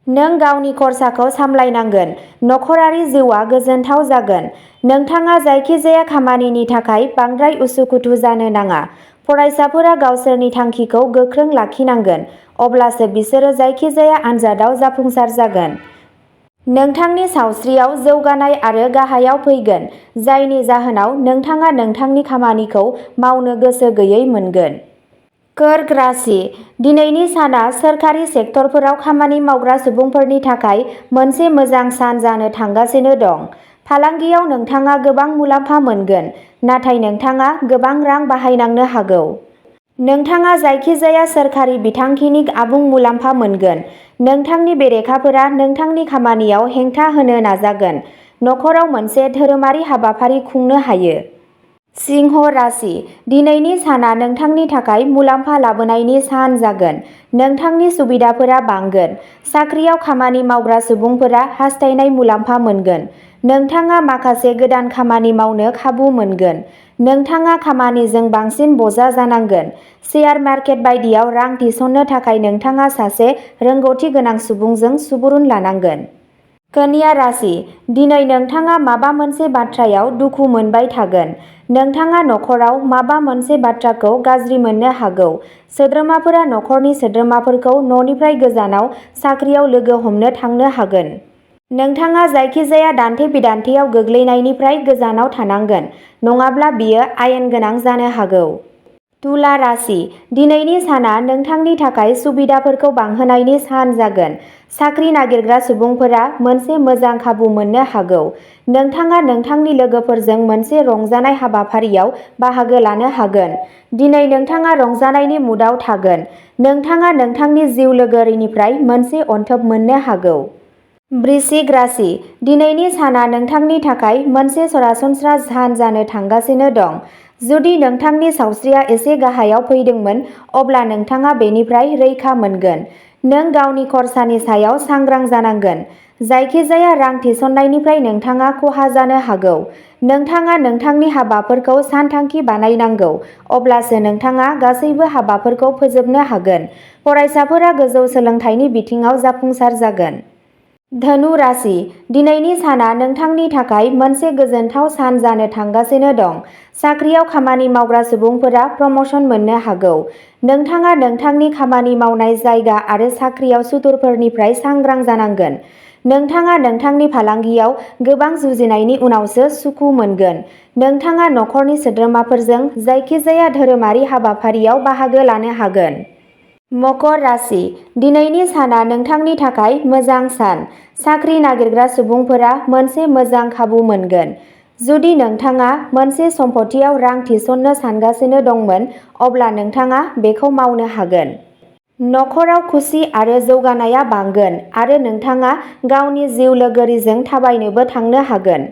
नों गावनि खरसाखौ सामलायनांगोन। नखरारि जिउआ गोजोनथाव जागोन। नोंथाङा जायखिजाया खामानिनि थाखाय बांद्राय उसुखुथु जानो नाङा। फरायसाफोरा गावसोरनि थांखिखौ गोख्रों लाखिनांगोन, अब्लासो बिसोरो जायखिजाया आनजादआव जाफुंसार जागोन। नोंथांनि सावस्रियाव जौगानाय आरो गाहायाव फैगोन, जायनि जाहोनाव नोंथाङा नोंथांनि खामानिखौ मावनो गोसो गैयै मोनगोन। कर्क राशि। दिनैनि साना सोरखारि सेक्टरफोराव खामानि मावग्रा सुबुंफोरनि थाखाय मोनसे मोजां सान जानो थांगासिनो दं। फालांगियाव नोंथाङा गोबां मुलाम्फा मोनगोन, नाथाय नोंथाङा गोबां रां बाहायनांनो हागौ। नोंथाङा जायखिजाया सोरखारि बिथांखिनि आबुं मुलाम्फा मोनगोन। नोंथांनि बेरेखाफोरा नोंथांनि खामानियाव हेंथा होनो नाजागोन। नखराव मोनसे धोरोमारि हाबाफारि खुंनो हायो। सिंह राशि। दिनैनि साना नोंथांनि थाखाय मुलाम्फा लाबोनायनि सान जागोन। नोंथांनि सुबिदाफोरा बांगोन। साख्रियाव खामानि मावग्रा सुबुंफोरा हास्थायनाय मुलाम्फा मोनगोन। नोंथाङा माखासे गोदान खामानि मावनो खाबु मोनगोन। नोंथाङा खामानिजों बांसिन बजा जानांगोन। शेयार मार्केट बायदियाव रां थिसननो थाखाय नोंथाङा सासे रोंग'थि गोनां सुबुंजों सुबुरुन लानांगोन। कन्या राशि। दिनै नोंथाङा माबा मोनसे बाथ्रायाव दुखु मोनबाय थागोन। नोंथाङा नखराव माबा मोनसे बाथ्राखौ गाज्रि मोननो हागौ। सोद्रोमाफोरा नखरनि सोद्रोमाफोरखौ न'निफ्राय गोजानाव साख्रियाव लोगो हमनो थांनो हागोन। नोंथाङा जायखिजाया दान्थे-बिदान्थेयाव गोग्लैनायनिफ्राय गोजानाव थानांगोन, नङाब्ला बेयो आयेन गोनां जानो हागौ। तुला राशि। दिनैनि साना नोंथांनि थाखाय सुबिदाफोरखौ बांहोनायनि सान जागोन। साख्रि नागिरग्रा सुबुंफोरा मोनसे मोजां खाबु मोननो हागौ। नोंथाङा नोंथांनि लोगोफोरजों मोनसे रंजानाय हाबाफारियाव बाहागो लानो हागोन। दिनै नोंथाङा रंजानायनि मुडआव थागोन। नोंथाङा नोंथांनि जिउ लोगोरिनिफ्राय मोनसे अनथोब मोननो हागौ। वृश्चिक राशि। दिनैनि साना नोंथांनि थाखाय मोनसे सरासनस्रा सान जानो थांगासिनो दं। जुदि नोंथांनि सावस्रिया एसे गाहायाव फैदोंमोन, अब्ला नोंथाङा बेनिफ्राय रैखा मोनगोन। नों गावनि खरसानि सायाव सांग्रां जानांगोन। जायखिजाया रां थिसननायनिफ्राय नोंथाङा खहा जानो हागौ। नोंथाङा नोंथांनि हाबाफोरखौ सानथांखि बानायनांगौ, अब्लासो नोंथाङा गासैबो हाबाफोरखौ फोजोबनो हागोन। फरायसाफोरा गोजौ सोलोंथाइनि बिथिङाव जाफुंसार जागोन। धनु राशि। दिनैनि साना नोंथांनि थाखाय मोनसे गोजोनथाव सान जानो थांगासिनो दं। साख्रियाव खामानि मावग्रा सुबुंफोरा प्रम'शन मोननो हागौ। नोंथाङा नोंथांनि खामानि मावनाय जायगा आरो साख्रियाव सुथुरफोरनिफ्राय सांग्रां जानांगोन। नोंथाङा नोंथांनि फालांगियाव गोबां जुजिनायनि उनावसो सुखु मोनगोन। नोंथाङा नखरनि सोद्रोमाफोरजों जायखिजाया धोरोमारि हाबाफारियाव बाहागो लानो हागोन। मकर राशि दिनैनि साना नोंथांनि थाखाय मोजां सान। साख्रि नागिरग्रा सुबुंफोरा मोनसे मोजां खाबु मोनगोन। जुदि नोंथाङा मोनसे सम्पथियाव रां थिसननो सानगासिनो दंमोन, अब्ला नोंथाङा बेखौ मावनो हागोन। नखराव खुसि आरो जौगानाया बांगोन आरो नोंथाङा गावनि जिउ लोगोरिजों थाबायनोबो थांनो हागोन।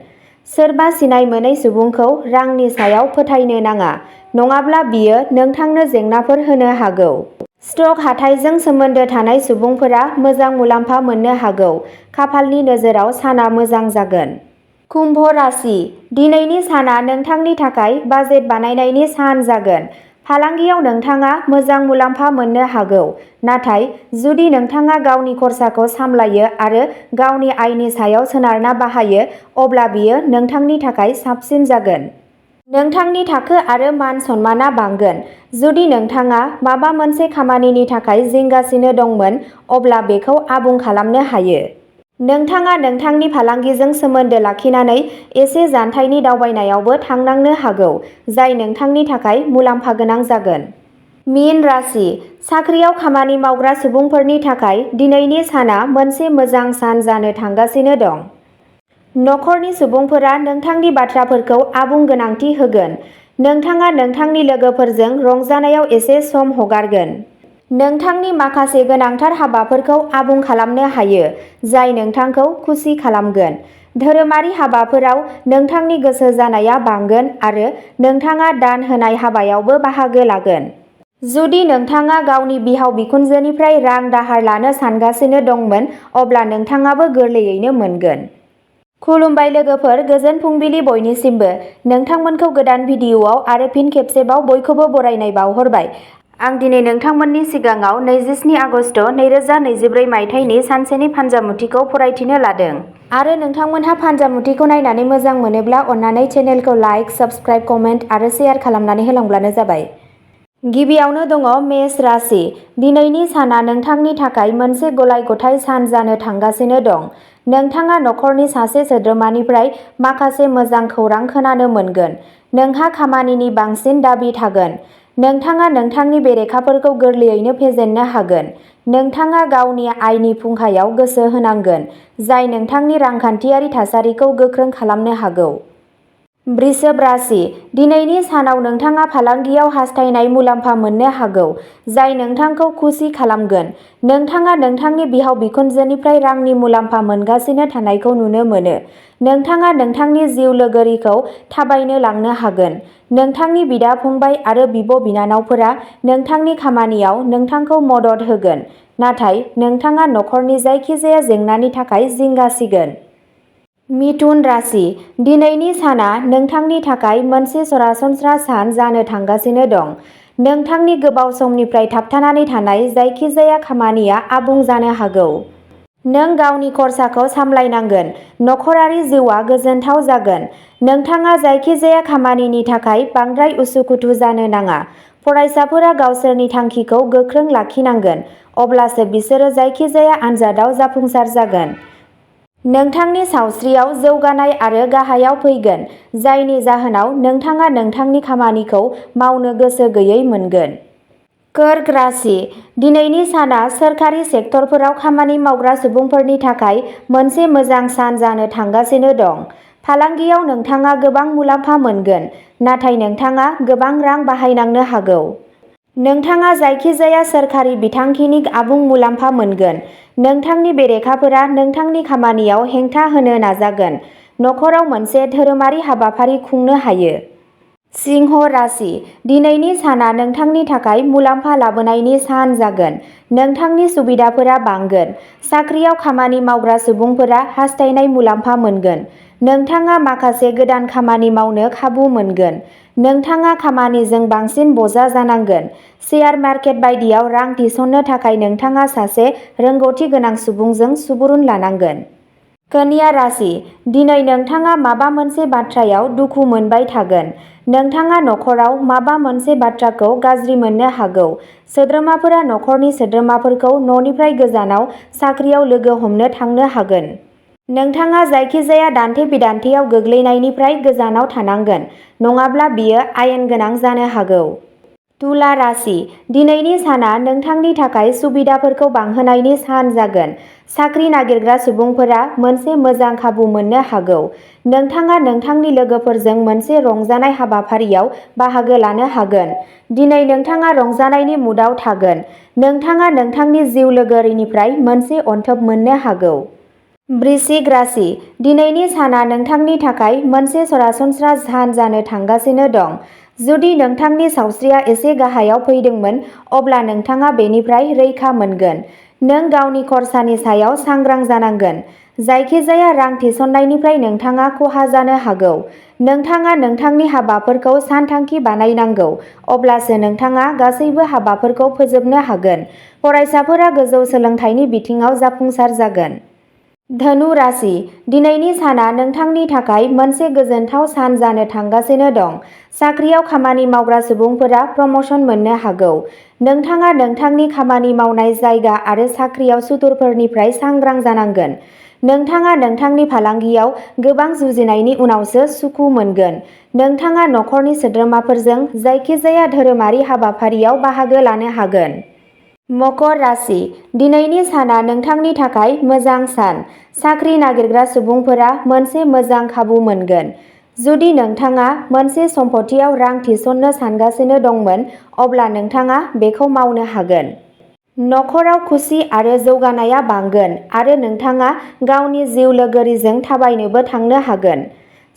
सोरबा सिनाय मोनै सुबुंखौ रांनि सायाव फोथायनो नाङा, नङाब्ला बियो नोंथांनो जेंनाफोर होनो हागौ। स्टक हाथाइजों सोमोन्दो थानाय सुबुंफोरा मोजां मुलाम्फा मोननो हागौ। खाफालनि नोजोराव साना मोजां जागोन। कुम्भ राशि दिनैनि साना नोंथांनि थाखाय बाजेट बानायनायनि सान जागोन। फालांगियाव नोंथाङा मोजां मुलाम्फा मोननो हागौ, नाथाय जुदि नोंथाङा गावनि खरसाखौ सामलायो आरो गावनि आयनि सायाव सोनारना बाहायो, अब्ला बेयो नोंथांनि थाखाय साबसिन जागोन। नोंथांनि थाखो आरो मान सन्मानआ बांगोन। जुदि नोंथाङा माबा मोनसे खामानिनि थाखाय जिंगासिनो दंमोन, अब्ला बेखौ आबुं खालामनो हायो। नोंथाङा नोंथांनि फालांगिजों सोमोन्दो लाखिनानै एसे जानथायनि दावबायनायावबो थांनांनो हागौ, जाय नोंथांनि थाखाय मुलाम्फा गोनां जागोन। मीन राशि साख्रियाव खामानि मावग्रा सुबुंफोरनि थाखाय दिनैनि साना मोनसे मोजां सान जानो थांगासिनो दं। नखरनि सुबुंफोरा नोंथांनि बाथ्राफोरखौ आबुं गोनांथि होगोन। नोंथाङा नोंथांनि लोगोफोरजों रंजानायाव एसे सम हगारगोन। नोंथांनि माखासे गोनांथार हाबाफोरखौ आबुं खालामनो हायो, जाय नोंथांखौ खुसि खालामगोन। धोरोमारि हाबाफोराव नोंथांनि गोसो जानाया बांगोन आरो नोंथाङा दान होनाय हाबायावबो बाहागो लागोन। जुदि नोंथाङा गावनि बिहाव-बिखुनजोनिफ्राय रां दाहार लानो सानगासिनो दंमोन, अब्ला नोंथाङाबो गोरलैयैनो मोनगोन। खुलुमबाय लोगोफोर, गोजोन फुंबिलि बयनिसिमबो। नोंथांमोनखौ गोदान भिडिअआव आरो फिन खेबसेबाव बयखौबो बरायनाय बावहरबाय। आं दिनै नोंथांमोननि सिगाङाव 27 आगस्ट 2024 मायथाइनि सानसेनि फान्जामुथिखौ फरायथिनो लादों। आरो नोंथांमोनहा फान्जामुथिखौ नायनानै मोजां मोनोब्ला अन्नानै चेनेलखौ लाइक, साबस्क्राइब, कमेन्ट आरो शेयार खालामनानै होलांब्लानो जाबाय। गिबियावनो दङ मेष राशि दिनैनि साना नोंथांनि थाखाय मोनसे गलाय-गथाय सान जानो थांगासिनो दं। नोंथाङा नखरनि सासे सोद्रोमानिफ्राय माखासे मोजां खौरां खोनानो मोनगोन। नोंहा खामानिनि बांसिन दाबि थागोन। नोंथाङा नोंथांनि बेरेखाफोरखौ गोरलैयैनो फेजेननो हागोन। नोंथाङा गावनि आयनि फुंखायाव गोसो होनांगोन, जाय नोंथांनि रांखान्थियारि थासारिखौ गोख्रों खालामनो हागौ। वृषभ राशि दिनैनि सानाव नोंथाङा फालांगियाव हास्थायनाय मुलाम्फा मोननो हागौ, जाय नोंथांखौ खुसि खालामगोन। नोंथाङा नोंथांनि बिहाव-बिखुनजोनिफ्राय रांनि मुलाम्फा मोनगासिनो थानायखौ नुनो मोनो। नोंथाङा नोंथांनि जिउ लोगोरिखौ थाबायनो लांनो हागोन। नोंथांनि बिदा-फंबाय आरो बिब'-बिनानावफोरा नोंथांनि खामानियाव नोंथांखौ मदद होगोन, नाथाय नोंथाङा नखरनि जायखिजाया जेंनानि थाखाय जिंगासिगोन। मिथुन राशि दिनैनि साना नोंथांनि थाखाय मोनसे सरासनस्रा सान जानो थांगासिनो दं। नोंथांनि गोबाव समनिफ्राय थाबथानानै थानाय जायखिजाया खामानिया आबुं जानो हागौ। नों गावनि खरसाखौ सामलायनांगोन। नखरारि जिउआ गोजोनथाव जागोन। नोंथाङा जायखिजाया खामानिनि थाखाय बांद्राय उसुखुथु जानो नाङा। फरायसाफोरा गावसोरनि थांखिखौ गोख्रों लाखिनांगोन, अब्लासो बिसोरो जायखिजाया आनजादआव जाफुंसार जागोन। नोंथांनि सावस्रियाव जौगानाय आरो गाहायाव फैगोन, जायनि जाहोनाव नोंथाङा नोंथांनि खामानिखौ मावनो गोसो गैयै मोनगोन। कर्क राशि दिनैनि साना सोरखारि सेक्टरफोराव खामानि मावग्रा सुबुंफोरनि थाखाय मोनसे मोजां सान जानो थांगासिनो दं। फालांगियाव नोंथाङा गोबां मुलाम्फा मोनगोन, नाथाय नोंथाङा गोबां रां बाहायनांनो हागौ। नोंथाङा जायखिजाया सोरखारि बिथांखिनि आबुं मुलाम्फा मोनगोन। नोंथांनि बेरेखाफोरा नोंथांनि खामानियाव हेंथा होनो नाजागोन। नखराव मोनसे धोरोमारि हाबाफारि खुंनो हायो। सिंह राशि दिनैनि साना नोंथांनि थाखाय मुलाम्फा लाबोनायनि सान जागोन। नोंथांनि सुबिदाफोरा बांगोन। साख्रियाव खामानि मावग्रा सुबुंफोरा हास्थायनाय मुलाम्फा मोनगोन। नोंथाङा माखासे गोदान खामानि मावनो खाबु मोनगोन। नोंथाङा खामानिजों बांसिन बजा जानांगोन। शेयार मार्केट बायदियाव रां थिसननो थाखाय नोंथाङा सासे रोंग'थि गोनां सुबुंजों सुबुरुन लानांगोन। कन्या राशि दिनै नोंथाङा माबा मोनसे बाथ्रायाव दुखु मोनबाय थागोन। नोंथाङा नखराव माबा मोनसे बाथ्राखौ गाज्रि मोननो हागौ। सोद्रोमाफोरा नखरनि सोद्रोमाफोरखौ न'निफ्राय गोजानाव साख्रियाव लोगो हमनो थांनो हागोन। नोंथाङा जायखिजाया तुला राशि दिनैनि साना नोंथांनि थाखाय सुबिदाफोरखौ बांहोनायनि सान जागोन। साख्रि नागिरग्रा सुबुंफोरा मोनसे मोजां खाबु मोननो हागौ। नोंथाङा नोंथांनि लोगोफोरजों मोनसे रंजानाय हाबाफारियाव बाहागो लानो हागोन। दिनै नोंथाङा रंजानायनि मुडआव थागोन। नोंथाङा नोंथांनि जिउ लोगोरिनिफ्राय मोनसे अनथोब मोननो हागौ। वृश्चिक राशि दिनैनि साना नोंथांनि थाखाय मोनसे सरासनस्रा सान जानो थांगासिनो दं। जुदि नोंथांनि सावस्रिया एसे गाहायाव फैदोंमोन अब्ला नोंथाङा बेनिफ्राय रैखा मोनगोन। नों गावनि खरसानि सायाव सांग्रां जानांगोन। जायखिजाया रां थिसननायनिफ्राय नोंथाङा खहा जानो हागौ। नोंथाङा नोंथांनि हाबाफोरखौ सानथांखि बानायनांगौ अब्लासो नोंथाङा गासैबो हाबाफोरखौ फोजोबनो हागोन। फरायसाफोरा गोजौ सोलोंथाइनि बिथिङाव जाफुंसार जागोन। धनु राशि दिनैनि साना नोंथांनि थाखाय मोनसे गोजोनथाव सान जानो थांगासिनो दं। साख्रियाव खामानि मावग्रा सुबुंफोरा प्रम'शन मोननो हागौ। नोंथाङा नोंथांनि खामानि मावनाय जायगा आरो साख्रियाव सुथुरफोरनिफ्राय सांग्रां जानांगोन। नोंथाङा नोंथांनि फालांगियाव गोबां जुजिनायनि उनावसो सुखु मोनगोन। नोंथाङा नखरनि सोद्रोमाफोरजों जायखिजाया धोरोमारि हाबाफारियाव बाहागो लानो हागोन। मकर राशि दिनैनि साना नोंथांनि थाखाय मोजां सान। साख्रि नागिरग्रा सुबुंफोरा मोनसे मोजां खाबु मोनगोन। जुदि नोंथाङा मोनसे सम्पथियाव रां थिसननो सानगासिनो दंमोन अब्ला नोंथाङा बेखौ मावनो हागोन। नखराव खुसि आरो जौगानाया बांगोन आरो नोंथाङा गावनि जिउ लोगोरिजों थाबायनोबो थांनो हागोन।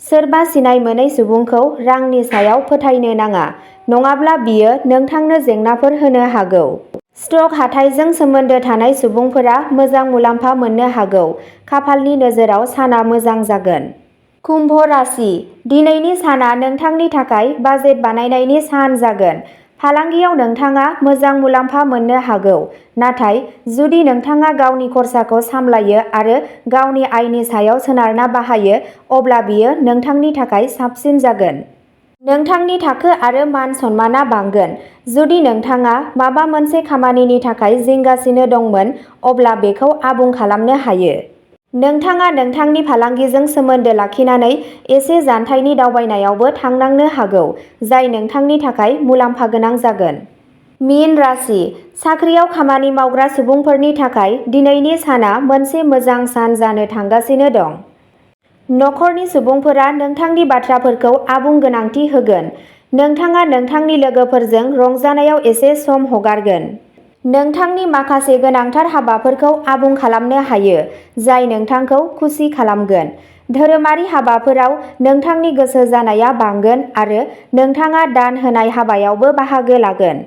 सोरबा सिनाय मोनै सुबुंखौ रांनि सायाव फोथायनो नाङा, नङाब्ला बियो नोंथांनो जेंनाफोर होनो हागौ। स्टक हाथाइजों सोमोन्दो थानाय सुबुंफोरा मोजां मुलाम्फा मोननो हागौ। खाफालनि नोजोराव साना मोजां जागोन। कुम्भ राशि दिनैनि साना नोंथांनि थाखाय बाजेट बानायनायनि सान जागोन। फालांगियाव नोंथाङा मोजां मुलाम्फा मोननो हागौ। नाथाय जुदि नोंथाङा गावनि खरसाखौ सामलायो आरो गावनि आयनि सायाव सोनारना बाहायो अब्ला बियो नोंथांनि थाखाय साबसिन जागोन। नोंथांनि थाखो आरो मान सन्मानआ बांगोन। जुदि नोंथाङा माबा मोनसे खामानिनि थाखाय जिंगासिनो दंमोन अब्ला बेखौ आबुं खालामनो हायो। नोंथाङा नोंथांनि फालांगिजों सोमोन्दो लाखिनानै एसे जानथायनि दावबायनायावबो थांनांनो हागौ, जाय नोंथांनि थाखाय मुलाम्फा गोनां जागोन। मीन राशि साख्रियाव खामानि मावग्रा सुबुंफोरनि थाखाय दिनैनि साना मोनसे मोजां सान जानो थांगासिनो दं। नखरनि सुबुंफोरा नोंथांनि बाथ्राफोरखौ आबुं गोनांथि होगोन। नोंथाङा नोंथांनि लोगोफोरजों रंजानायाव एसे सम हगारगोन। नोंथांनि माखासे गोनांथार हाबाफोरखौ आबुं खालामनो हायो, जाय नोंथांखौ खुसि खालामगोन। धोरोमारि हाबाफोराव नोंथांनि गोसो जानाया बांगोन आरो नोंथाङा दान होनाय हाबायावबो बाहागो लागोन।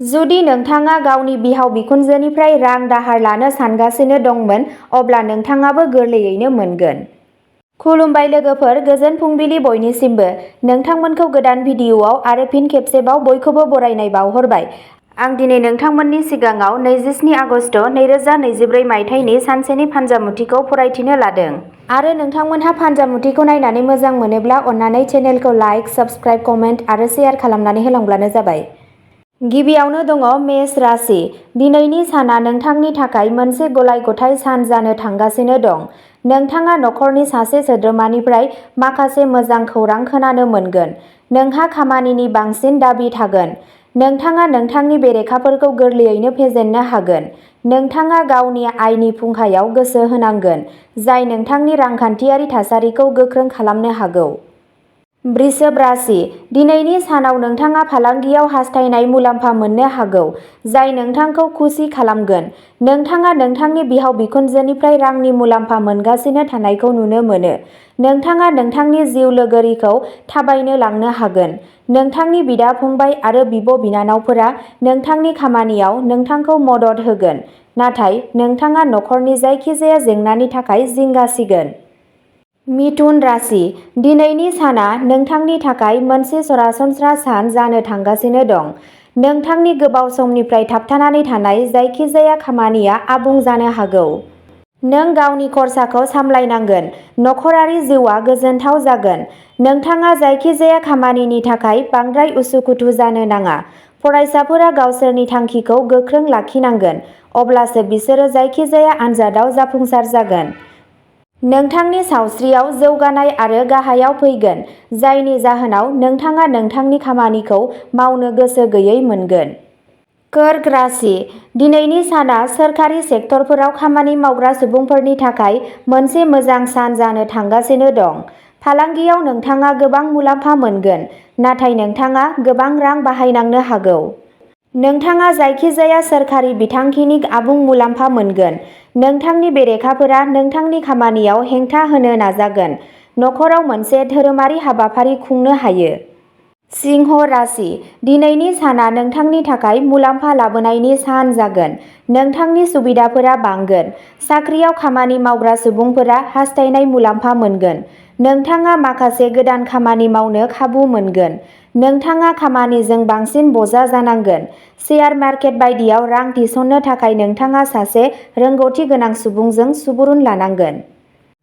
जुदि नोंथाङा गावनि बिहाव-बिखुनजोनिफ्राय रां दाहार लानो सानगासिनो दंमोन अब्ला नोंथाङाबो गोरलैयैनो मोनगोन। खुलुमबाय लोगोफोर, गोजोन फुंबिलि बयनिसिमबो। नोंथांमोनखौ गोदान भिडिअआव आरो फिन खेबसेबाव बयखौबो बरायनाय बावहरबाय। आं दिनै नोंथांमोननि सिगाङाव 27 आगस्ट 2024 मायथाइनि सानसेनि फान्जामुथिखौ फरायथिनो लादों। आरो नोंथांमोनहा फान्जामुथिखौ नायनानै मोजां मोनोब्ला अन्नानै चेनेलखौ लाइक, साबस्क्राइब, कमेन्ट आरो शेयार खालामनानै होलांब्लानो जाबाय। गिबियावनो दङ मेष राशि दिनैनि साना नोंथांनि थाखाय मोनसे गलाय-गथाय सान जानो थांगासिनो दं। नोंथाङा नखरनि सासे सोद्रोमानिफ्राय माखासे मोजां खौरां खोनानो मोनगोन। नोंहा खामानिनि बांसिन दाबि थागोन। नोंथाङा नोंथांनि बेरेखाफोरखौ गोरलैयैनो फेजेननो हागोन। नोंथाङा गावनि आयनि फुंखायाव गोसो होनांगोन, जाय नोंथांनि रांखान्थियारि थासारिखौ गोख्रों खालामनो हागौ। वृषभ राशि दिनैनि सानाव नोंथाङा फालांगियाव हास्थायनाय मुलाम्फा मोननो हागौ, जाय नोंथांखौ खुसि खालामगोन। नोंथाङा नोंथांनि बिहाव-बिखुनजोनिफ्राय रांनि मुलाम्फा मोनगासिनो थानायखौ नुनो मोनो। नोंथाङा नोंथांनि जिउ लोगोरिखौ थाबायनो लांनो हागोन। नोंथांनि बिदा-फंबाय आरो बिब'-बिनानावफोरा नोंथांनि खामानियाव नोंथांखौ मदद होगोन, नाथाय नोंथाङा नखरनि जायखिजाया जेंनानि थाखाय जिंगा सिगोन। मिथुन राशि दिनैनि साना नोंथांनि थाखाय मोनसे सरासनस्रा सान जानो थांगासिनो दं। नोंथांनि गोबाव समनिफ्राय थाबथानानै थानाय जायखिजाया खामानिया आबुं जानो हागौ। नों गावनि खरसाखौ सामलायनांगोन। नखरारि जिउआ गोजोनथाव जागोन। नोंथाङा जायखिजाया खामानिनि थाखाय बांद्राय उसुखुथु जानो नाङा। फरायसाफोरा गावसोरनि थांखिखौ गोख्रों लाखिनांगोन, अब्लासो बिसोरो जायखिजाया आनजादआव जाफुंसार जागोन। नोंथांनि सावस्रियाव जौगानाय आरो गाहायाव फैगोन, जायनि जाहोनाव नोंथाङा नोंथांनि खामानिखौ मावनो गोसो गैयै मोनगोन। कर्क राशि, दिनैनि साना सोरखारि सेक्टरफोराव खामानि मावग्रा सुबुंफोरनि थाखाय मोनसे मोजां सान जानो थांगासिनो दं। फालांगियाव नोंथाङा गोबां मुलाम्फा मोनगोन, नाथाय नोंथाङा गोबां रां बाहायनांनो हागौ। नोंथाङा जायखिजाया सोरखारि बिथांखिनि आबुं मुलाम्फा मोनगोन। नोंथांनि बेरेखाफोरा नोंथांनि खामानियाव हेंथा होनो नाजागोन। नखराव मोनसे धोरोमारि हाबाफारि खुंनो हायो। सिंह राशि, दिनैनि साना नोंथांनि थाखाय मुलाम्फा लाबोनायनि सान जागोन। नोंथांनि सुबिदाफोरा बांगोन। साख्रियाव खामानि मावग्रा सुबुंफोरा हास्थायनाय मुलाम्फा मोनगोन। नोंथाङा माखासे गोदान खामानि मावनो खाबु मोनगोन। नोंथाङा खामानिजों बांसिन बजा जानांगोन। शेयार मार्केट बायदियाव रां थिसननो थाखाय नोंथाङा सासे रोंग'थि गोनां सुबुंजों सुबुरुन लानांगोन।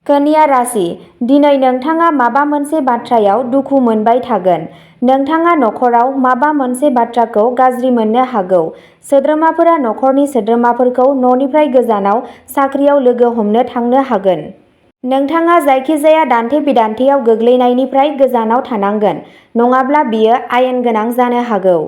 कन्या राशि, दिनै नोंथाङा माबा मोनसे बाथ्रायाव दुखु मोनबाय थागोन। नोंथाङा नखराव माबा मोनसे बाथ्राखौ गाज्रि मोननो हागौ। सोद्रोमाफोरा नखरनि सोद्रोमाफोरखौ न'निफ्राय गोजानाव साख्रियाव लोगो हमनो थांनो हागोन। नोंथाङा जायखिजाया दान्थे-बिदान्थेयाव गोग्लैनायनिफ्राय गोजानाव थानांगोन, नङाब्ला बेयो आयेन गोनां जानो हागौ।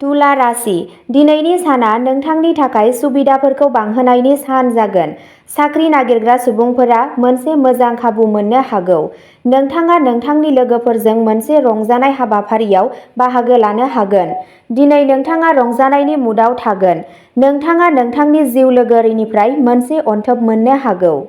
तुला राशि, दिनैनि साना नोंथांनि थाखाय सुबिदाफोरखौ बांहोनायनि सान जागोन। साख्रि नागिरग्रा सुबुंफोरा मोनसे मोजां खाबु मोननो हागौ। नोंथाङा नोंथांनि लोगोफोरजों मोनसे रंजानाय हाबाफारियाव बाहागो लानो हागोन। दिनै नोंथाङा रंजानायनि मुडआव थागोन। नोंथाङा नोंथांनि जिउ लोगोरिनिफ्राय मोनसे अनथोब मोननो हागौ।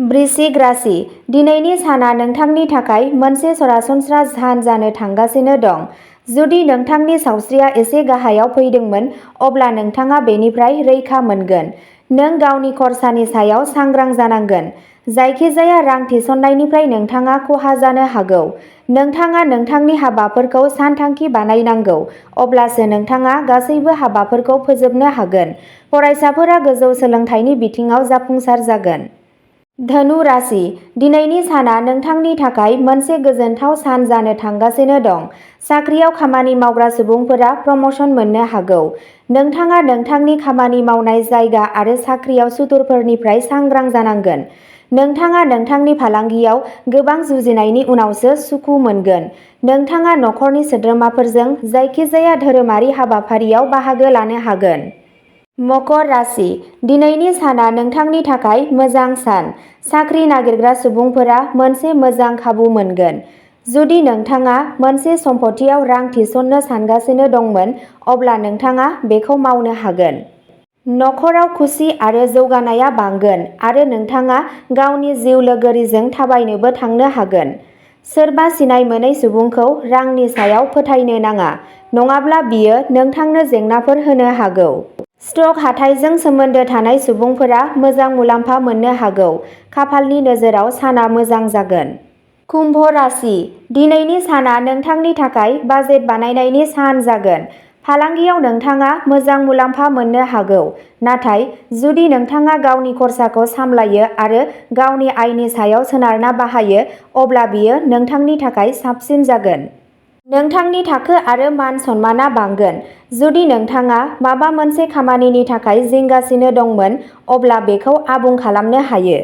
वृश्चिक राशि, दिनैनि साना नोंथांनि थाखाय मोनसे सरासनस्रा सान जानो थांगासिनो दं। जुदि नोंथांनि सावस्रिया एसे गाहायाव फैदोंमोन, अब्ला नोंथाङा बेनिफ्राय रैखा मोनगोन। नों गावनि खरसानि सायाव सांग्रां जानांगोन। जायखिजाया रां थिसननायनिफ्राय नोंथाङा खहा जानो हागौ। नोंथाङा नोंथांनि हाबाफोरखौ सानथांखि बानायनांगौ, अब्लासो नोंथाङा गासैबो हाबाफोरखौ फोजोबनो हागोन। फरायसाफोरा गोजौ सोलोंथाइनि बिथिङाव जाफुंसार जागोन। धनु राशि, दिनैनि साना नोंथांनि थाखाय मोनसे गोजोनथाव सान जानो थांगासिनो दं। साख्रियाव खामानि मावग्रा सुबुंफोरा प्रम'शन मोननो हागौ। नोंथाङा नोंथांनि खामानि मावनाय जायगा आरो साख्रियाव सुथुरफोरनिफ्राय सांग्रां जानांगोन। नोंथाङा नोंथांनि फालांगियाव गोबां जुजिनायनि उनावसो सुखु मोनगोन। नोंथाङा नखरनि सोद्रोमाफोरजों जायखिजाया धोरोमारि हाबाफारियाव बाहागो लानो हागोन। मकर राशि, दिनैनि साना नोंथांनि थाखाय मोजां सान। साख्रि नागिरग्रा सुबुंफोरा मोनसे मोजां खाबु मोनगोन। जुदि नोंथाङा मोनसे सम्पथियाव रां थिसननो सानगासिनो दंमोन, अब्ला नोंथाङा बेखौ मावनो हागोन। नखराव खुसि आरो जौगानायआ बांगोन आरो नोंथाङा गावनि जिउ लोगोरिजों थाबायनोबो थांनो हागोन। सोरबा सिनाय मोनै सुबुंखौ रांनि सायाव फोथायनो नाङा, नङाब्ला बियो नोंथांनो जेंनाफोर होनो हागौ। स्टक हाथाइजों सोमोन्दो थानाय सुबुंफोरा मोजां मुलाम्फा मोननो हागौ। खाफालनि नोजोराव साना मोजां जागोन। कुम्भ राशि, दिनैनि साना नोंथांनि थाखाय बाजेट बानायनायनि सान जागोन। फालांगियाव नोंथाङा मोजां मुलाम्फा मोननो हागौ, नाथाय जुदि नोंथाङा गावनि खरसाखौ सामलायो आरो गावनि आयनि सायाव सोनारना बाहायो, अब्ला बेयो नोंथांनि थाखाय साबसिन जागोन। नोंथांनि थाखो आरो मान-सन्मानआ बांगोन। जुदि नोंथाङा माबा मोनसे खामानिनि थाखाय जिंगासिनो दंमोन, अब्ला बेखौ आबुं खालामनो हायो।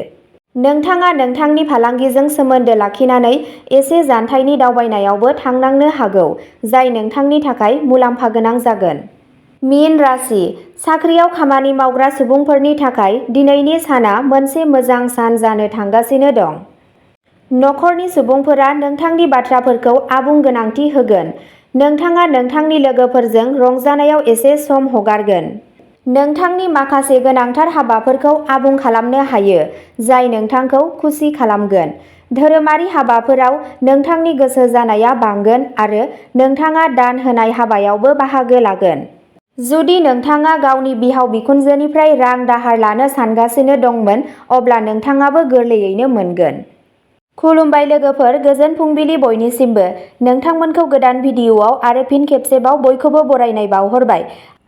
नोंथाङा नोंथांनि फालांगिजों सोमोन्दो लाखिनानै एसे जानथायनि दावबायनायावबो थांनांनो हागौ, जाय नोंथांनि थाखाय मुलाम्फा गोनां जागोन। मीन राशि, साख्रियाव खामानि मावग्रा सुबुंफोरनि थाखाय दिनैनि साना मोनसे मोजां सान जानो थांगासिनो दं। नखरनि सुबुंफोरा नोंथांनि बाथ्राफोरखौ आबुं गोनांथि होगोन। नोंथाङा नोंथांनि लोगोफोरजों रंजानायाव एसे सम हगारगोन। नोंथांनि माखासे गोनांथार हाबाफोरखौ आबुं खालामनो हायो, जाय नोंथांखौ खुसि खालामगोन। धोरोमारि हाबाफोराव नोंथांनि गोसो जानाया बांगोन आरो नोंथाङा दान होनाय हाबायावबो बाहागो लागोन। जुदि नोंथाङा गावनि बिहाव-बिखुनजोनिफ्राय रां दाहार लानो सानगासिनो दंमोन, अब्ला नोंथाङाबो गोरलैयैनो मोनगोन। खुलुमबाय लोगोफोर, गोजोन फुंबिलि बयनिसिमबो। नोंथांमोनखौ गोदान भिडिअ'आव आरो फिन खेबसेबाव बयखौबो बरायनाय बावहरबाय।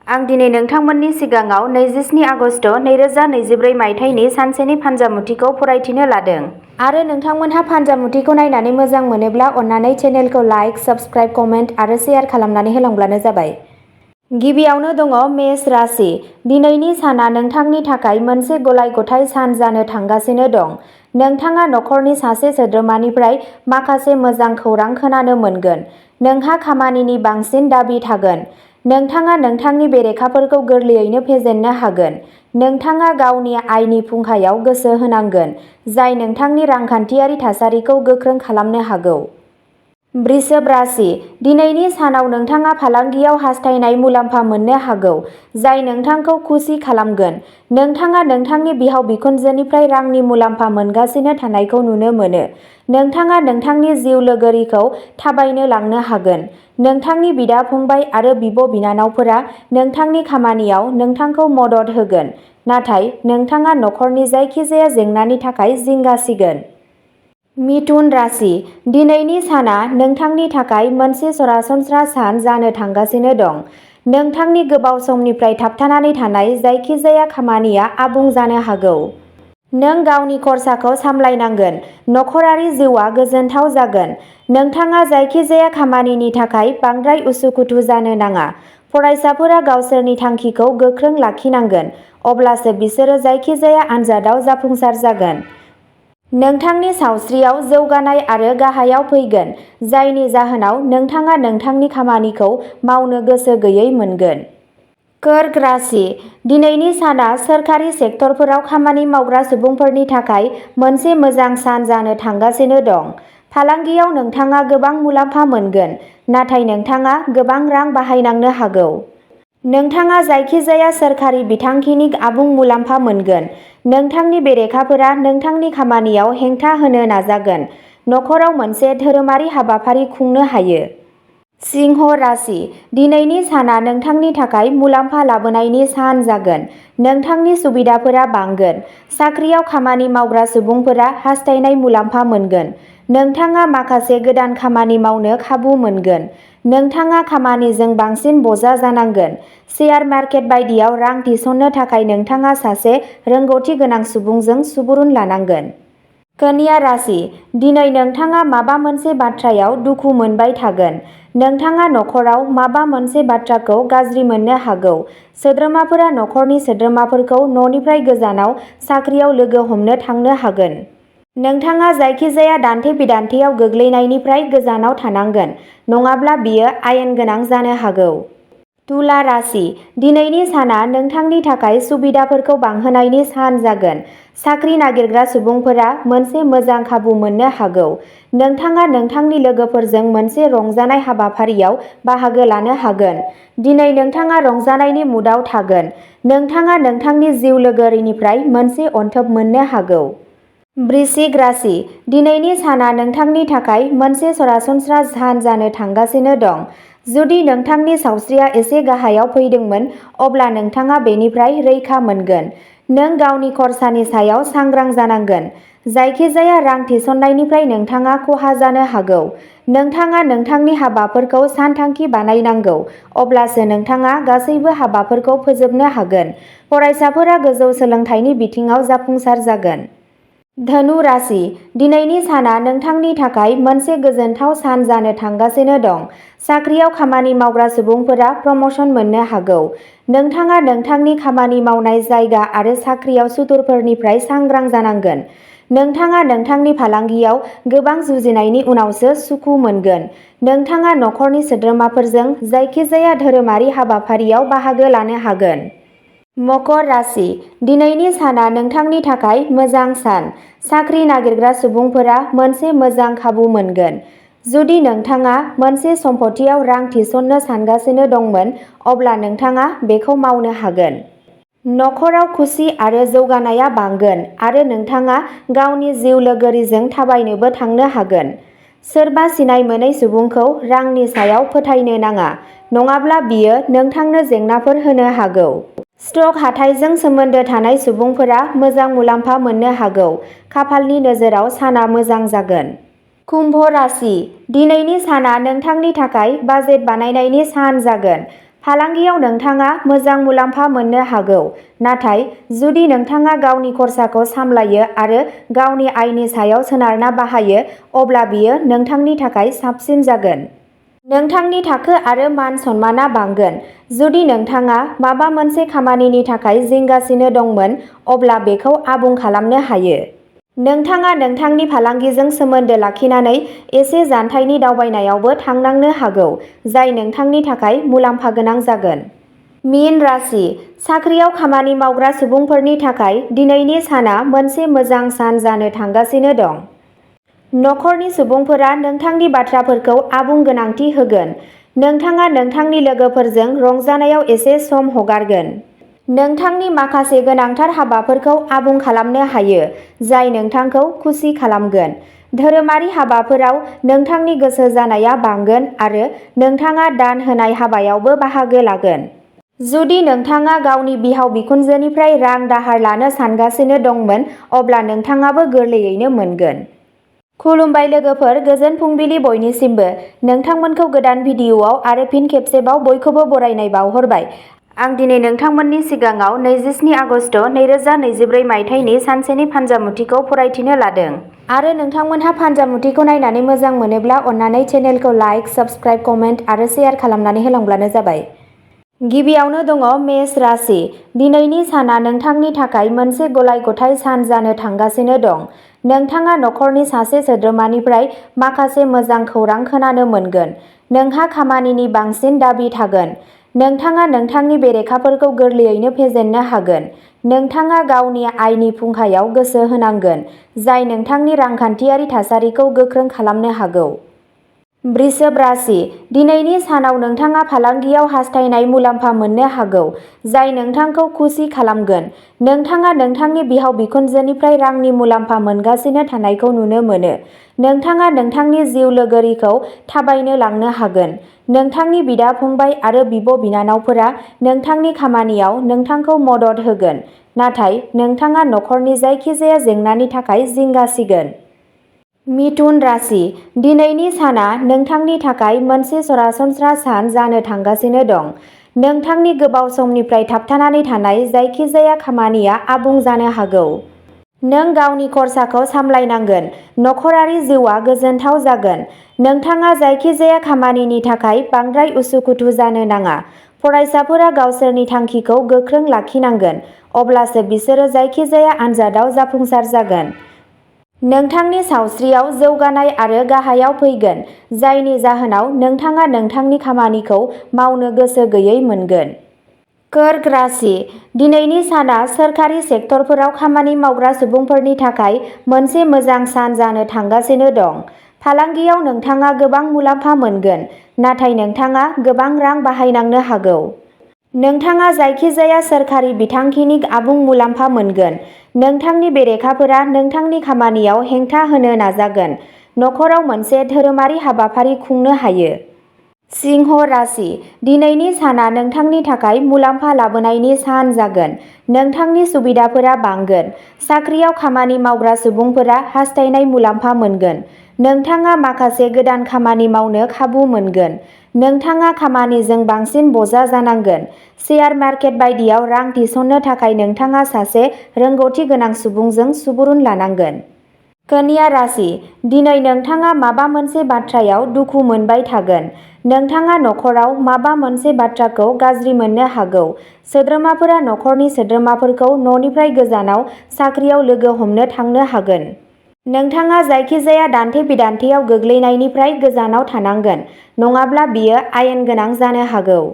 आं दिनै नोंथांमोननि सिगाङाव 27 आगस्ट 2024 मायथाइनि सानसेनि फान्जामुथिखौ फरायथिनो लादों। आरो नोंथांमोनहा फान्जामुथिखौ नायनानै मोजां मोनोब्ला अन्नानै चेनेलखौ लाइक, साबस्क्राइब, कमेन्ट आरो शेयार खालामनानै होलांब्लानो जाबाय। गिबियावनो दङ मेष राशि। दिनैनि साना नोंथांनि थाखाय मोनसे गलाय-गथाय सान जानो थांगासिनो दं। नोंथाङा नखरनि सासे सोद्रोमानिफ्राय माखासे मोजां खौरां खोनानो मोनगोन। नोंहा खामानिनि बांसिन दाबि थागोन। नोंथाङा नोंथांनि बेरेखाफोरखौ गोरलैयैनो फेजेननो हागोन। नोंथाङा गावनि आयनि फुंखायाव गोसो होनांगोन, जाय नोंथांनि रांखान्थियारि थासारिखौ गोख्रों खालामनो हागौ। वृषभ राशि, दिनैनि सानाव नोंथाङा फालांगियाव हास्थायनाय मुलाम्फा मोननो हागौ, जाय नोंथांखौ खुसि खालामगोन। नोंथाङा नोंथांनि बिहाव-बिखुनजोनिफ्राय रांनि मुलाम्फा मोनगासिनो थानायखौ नुनो मोनो। नोंथाङा नोंथांनि जिउ लोगोरिखौ थाबायनो लांनो हागोन। नोंथांनि बिदा-फंबाय आरो बिब'-बिनानावफोरा नोंथांनि खामानियाव नोंथांखौ मदद होगोन, नाथाय नोंथाङा नखरनि जायखिजाया जेंनानि थाखाय जिंगासिगोन। मिथुन राशि, दिनैनि साना नोंथांनि थाखाय मोनसे सरासनस्रा सान जानो थांगासिनो दं। नोंथांनि गोबाव समनिफ्राय थाबथानानै थानाय जायखिजाया खामानिया आबुं जानो हागौ। नों गावनि खरसाखौ सामलायनांगोन। नखरारि जिउआ गोजोनथाव जागोन। नोंथाङा जायखिजाया खामानिनि थाखाय बांद्राय उसुखुथु जानो नाङा। फरायसाफोरा गावसोरनि थांखिखौ गोख्रों लाखिनांगोन, अब्लासो बिसोरो जायखिजाया आनजादआव जाफुंसार जागोन। नोंथांनि सावस्रियाव जौगानाय आरो गाहायाव फैगोन, जायनि जाहोनाव नोंथाङा नोंथांनि खामानिखौ मावनो गोसो गैयै मोनगोन। कर्क राशि, दिनैनि साना सोरखारि सेक्टरफोराव खामानि मावग्रा सुबुंफोरनि थाखाय मोनसे मोजां सान जानो थांगासिनो दं। फालांगियाव नोंथाङा गोबां मुलाम्फा मोनगोन, नाथाय नोंथाङा गोबां रां बाहायनांनो हागौ। नोंथाङा जायखिजाया सोरखारि बिथांखिनि आबुं मुलाम्फा मोनगोन। नोंथांनि बेरेखाफोरा नोंथांनि खामानियाव हेंथा होनो नाजागोन। नखराव मोनसे धोरोमारि हाबाफारि खुंनो हायो। सिंह राशि, दिनैनि साना नोंथांनि थाखाय मुलाम्फा लाबोनायनि सान जागोन। नोंथांनि सुबिदाफोरा बांगोन। साख्रियाव खामानि मावग्रा सुबुंफोरा हास्थायनाय मुलाम्फा मोनगोन। नोंथाङा माखासे गोदान खामानि मावनो खाबु मोनगोन। नोंथाङा खामानिजों बांसिन बजा जानांगोन। शेयार मार्केट बायदियाव रां थिसननो थाखाय नोंथाङा सासे रोंग'थि गोनां सुबुंजों सुबुरुन लानांगोन। कन्या राशि, दिनै नोंथाङा माबा मोनसे बाथ्रायाव दुखु मोनबाय थागोन। नोंथाङा नखराव माबा मोनसे बाथ्राखौ गाज्रि मोननो हागौ। सोद्रोमाफोरा नखरनि सोद्रोमाफोरखौ न'निफ्राय गोजानाव साख्रियाव लोगो हमनो थांनो हागोन। नोंथाङा जायखिजाया दान्थे-बिदान्थेयाव गोग्लैनायनिफ्राय गोजानाव थानांगोन, नङाब्ला बेयो आयेन गोनां जानो हागौ। तुला राशि, दिनैनि साना नोंथांनि थाखाय सुबिदाफोरखौ बांहोनायनि सान जागोन। साख्रि नागिरग्रा सुबुंफोरा मोनसे मोजां खाबु मोननो हागौ। नोंथाङा नोंथांनि लोगोफोरजों मोनसे रंजानाय हाबाफारियाव बाहागो लानो हागोन। दिनै नोंथाङा रंजानायनि मुडआव थागोन। नोंथाङा नोंथांनि जिउ लोगोरिनिफ्राय मोनसे अनथोब मोननो हागौ। वृश्चिक राशि, दिनैनि साना नोंथांनि थाखाय मोनसे सरासनस्रा सान जानो थांगासिनो दं। जुदि नोंथांनि सावस्रिया एसे गाहायाव फैदोंमोन, अब्ला नोंथाङा बेनिफ्राय रैखा मोनगोन। नों गावनि खरसानि सायाव सांग्रां जानांगोन। जायखिजाया रां थिसननायनिफ्राय नोंथाङा खहा जानो हागौ। नोंथाङा नोंथांनि हाबाफोरखौ सानथांखि बानायनांगौ, अब्लासो नोंथाङा गासैबो हाबाफोरखौ फोजोबनो हागोन। फरायसाफोरा गोजौ सोलोंथाइनि बिथिङाव जाफुंसार जागोन। धनु राशि, दिनैनि साना नोंथांनि थाखाय मोनसे गोजोनथाव सान जानो थांगासिनो दं। साख्रियाव खामानि मावग्रा सुबुंफोरा प्रम'शन मोननो हागौ। नोंथाङा नोंथांनि खामानि मावनाय जायगा आरो साख्रियाव सुथुरफोरनिफ्राय सांग्रां जानांगोन। नोंथाङा नोंथांनि फालांगियाव गोबां जुजिनायनि उनावसो सुखु मोनगोन। नोंथाङा नखरनि सोद्रोमाफोरजों जायखिजाया धोरोमारि हाबाफारियाव बाहागो लानो हागोन। मकर राशि, दिनैनि साना नोंथांनि थाखाय मोजां सान। साख्रि नागिरग्रा सुबुंफोरा मोनसे मोजां खाबु मोनगोन। जुदि नोंथाङा मोनसे सम्पथियाव रां थिसननो सानगासिनो दंमोन, अब्ला नोंथाङा बेखौ मावनो हागोन। नखराव खुसि आरो जौगानायआ बांगोन आरो नोंथाङा गावनि जिउ लोगोरिजों थाबायनोबो थांनो हागोन। सोरबा सिनाय मोनै सुबुंखौ रांनि सायाव फोथायनो नाङा, नङाब्ला बियो नोंथांनो जेंनाफोर होनो हागौ। स्टक हाथाइजों सोमोन्दो थानाय सुबुंफोरा मोजां मुलाम्फा मोननो हागौ। खाफालनि नोजोराव साना मोजां जागोन। कुम्भ राशि, दिनैनि साना नोंथांनि थाखाय बाजेट बानायनायनि सान जागोन। फालांगियाव नोंथाङा मोजां मुलाम्फा मोननो हागौ, नाथाय जुदि नोंथाङा गावनि खरसाखौ सामलायो आरो गावनि आयनि सायाव सोनारना बाहायो, अब्ला बेयो नोंथांनि थाखाय साबसिन जागोन। नोंथांनि थाखो आरो मान-सन्मानआ बांगोन। जुदि नोंथाङा माबा मोनसे खामानिनि थाखाय जिंगासिनो दंमोन, अब्ला बेखौ आबुं खालामनो हायो। नोंथाङा नोंथांनि फालांगिजों सोमोन्दो लाखिनानै एसे जानथायनि दावबायनायावबो थांनांनो हागौ, जाय नोंथांनि थाखाय मुलाम्फा गोनां जागोन। मीन राशि, साख्रियाव खामानि मावग्रा सुबुंफोरनि थाखाय दिनैनि साना मोनसे मोजां सान जानो थांगासिनो दं। नखरनि सुबुंफोरा नोंथांनि बाथ्राफोरखौ आबुं गोनांथि होगोन। नोंथाङा नोंथांनि लोगोफोरजों रंजानायाव एसे सम हगारगोन। नोंथांनि माखासे गोनांथार हाबाफोरखौ आबुं खालामनो हायो, जाय नोंथांखौ खुसि खालामगोन। धोरोमारि हाबाफोराव नोंथांनि गोसो जानाया बांगोन आरो नोंथाङा दान होनाय हाबायावबो बाहागो लागोन। जुदि नोंथाङा गावनि बिहाव-बिखुनजोनिफ्राय रां दाहार लानो सानगासिनो दंमोन, अब्ला नोंथाङाबो गोरलैयैनो मोनगोन। खुलुमबाय लोगोफोर, गोजोन फुंबिलि बयनिसिमबो। नोंथांमोनखौ गोदान भिडिअआव आरो फिन खेबसेबाव बयखौबो बरायनाय बावहरबाय। आं दिनै नोंथांमोननि सिगाङाव 27 आगस्ट 2024 मायथाइनि सानसेनि फान्जामुथिखौ फरायथिनो लादों। आरो नोंथांमोनहा फान्जामुथिखौ नायनानै मोजां मोनोब्ला अन्नानै चेनेलखौ लाइक, साबस्क्राइब, कमेन्ट आरो शेयार खालामनानै होलांब्लानो जाबाय। गिबियावनो दङ मेष राशि। दिनैनि साना नोंथांनि थाखाय मोनसे गलाय-गथाय सान जानो थांगासिनो दं। नोंथाङा नखरनि सासे सोद्रोमानिफ्राय माखासे मोजां खौरां खोनानो मोनगोन। नोंहा खामानिनि बांसिन दाबि थागोन। नोंथाङा नोंथांनि बेरेखाफोरखौ गोरलैयैनो फेजेननो हागोन। नोंथाङा गावनि आयनि फुंखायाव गोसो होनांगोन, जाय नोंथांनि रांखान्थियारि थासारिखौ गोख्रों खालामनो हागौ। वृषभ राशि, दिनैनि सानाव नोंथाङा फालांगियाव हास्थायनाय मुलाम्फा मोननो हागौ, जाय नोंथांखौ खुसि खालामगोन। नोंथाङा नोंथांनि बिहाव-बिखुनजोनिफ्राय रांनि मुलाम्फा मोनगासिनो थानायखौ नुनो मोनो। नोंथाङा नोंथांनि जिउ लोगोरिखौ थाबायनो लांनो हागोन। नोंथांनि बिदा-फंबाय आरो बिब'-बिनानावफोरा नोंथांनि खामानियाव नोंथांखौ मदद होगोन, नाथाय नोंथाङा नखरनि जायखिजाया जेंनानि थाखाय जिंगासिगोन। मिथुन राशि, दिनैनि साना नोंथांनि थाखाय मोनसे सरासनस्रा सान जानो थांगासिनो दं। नोंथांनि गोबाव समनिफ्राय थाबथानानै थानाय जायखिजाया खामानिया आबुं जानो हागौ। नों गावनि खरसाखौ सामलायनांगोन। नखरारि जिउआ गोजोनथाव जागोन। नोंथाङा जायखिजाया खामानिनि थाखाय बांद्राय उसुखुथु जानो नाङा। फरायसाफोरा गावसोरनि थांखिखौ गोख्रों लाखिनांगोन, अब्लासो बिसोरो जायखिजाया आनजादआव जाफुंसार जागोन। नोंथांनि सावस्रियाव जौगानाय आरो गाहायाव फैगोन, जायनि जाहोनाव नोंथाङा नोंथांनि खामानिखौ मावनो गोसो गैयै मोनगोन। कर्क राशि, दिनैनि साना सोरखारि सेक्टरफोराव खामानि मावग्रा सुबुंफोरनि थाखाय मोनसे मोजां सान जानो थांगासिनो दं। फालांगियाव नोंथाङा गोबां मुलाम्फा मोनगोन, नाथाय नोंथाङा गोबां रां बाहायनांनो हागौ। नोंथाङा जायखिजाया सोरखारि बिथांखिनि आबुं मुलाम्फा मोनगोन। नोंथांनि बेरेखाफोरा नोंथांनि खामानियाव हेंथा होनो नाजागोन। नखराव मोनसे धोरोमारि हाबाफारि खुंनो हायो। सिंह राशि, दिनैनि साना नोंथांनि थाखाय मुलाम्फा लाबोनायनि सान जागोन। नोंथांनि सुबिदाफोरा बांगोन। साख्रियाव खामानि मावग्रा सुबुंफोरा हास्थायनाय मुलाम्फा मोनगोन। नोंथाङा माखासे गोदान खामानि मावनो खाबु मोनगोन। नोंथाङा खामानिजों बांसिन बजा जानांगोन। शेयार मार्केट बायदियाव रां थिसननो थाखाय नोंथाङा सासे रोंग'थि गोनां सुबुंजों सुबुरुन लानांगोन। कन्या राशि, दिनै नोंथाङा माबा मोनसे बाथ्रायाव दुखु मोनबाय थागोन। नोंथाङा नखराव माबा मोनसे बाथ्राखौ गाज्रि मोननो हागौ। सोद्रोमाफोरा नखरनि सोद्रोमाफोरखौ न'निफ्राय गोजानाव साख्रियाव लोगो हमनो थांनो हागोन। नोंथाङा जायखिजाया दान्थे-बिदान्थेयाव गोग्लैनायनिफ्राय गोजानाव थानांगोन, नङाब्ला बेयो आयेन गोनां जानो हागौ।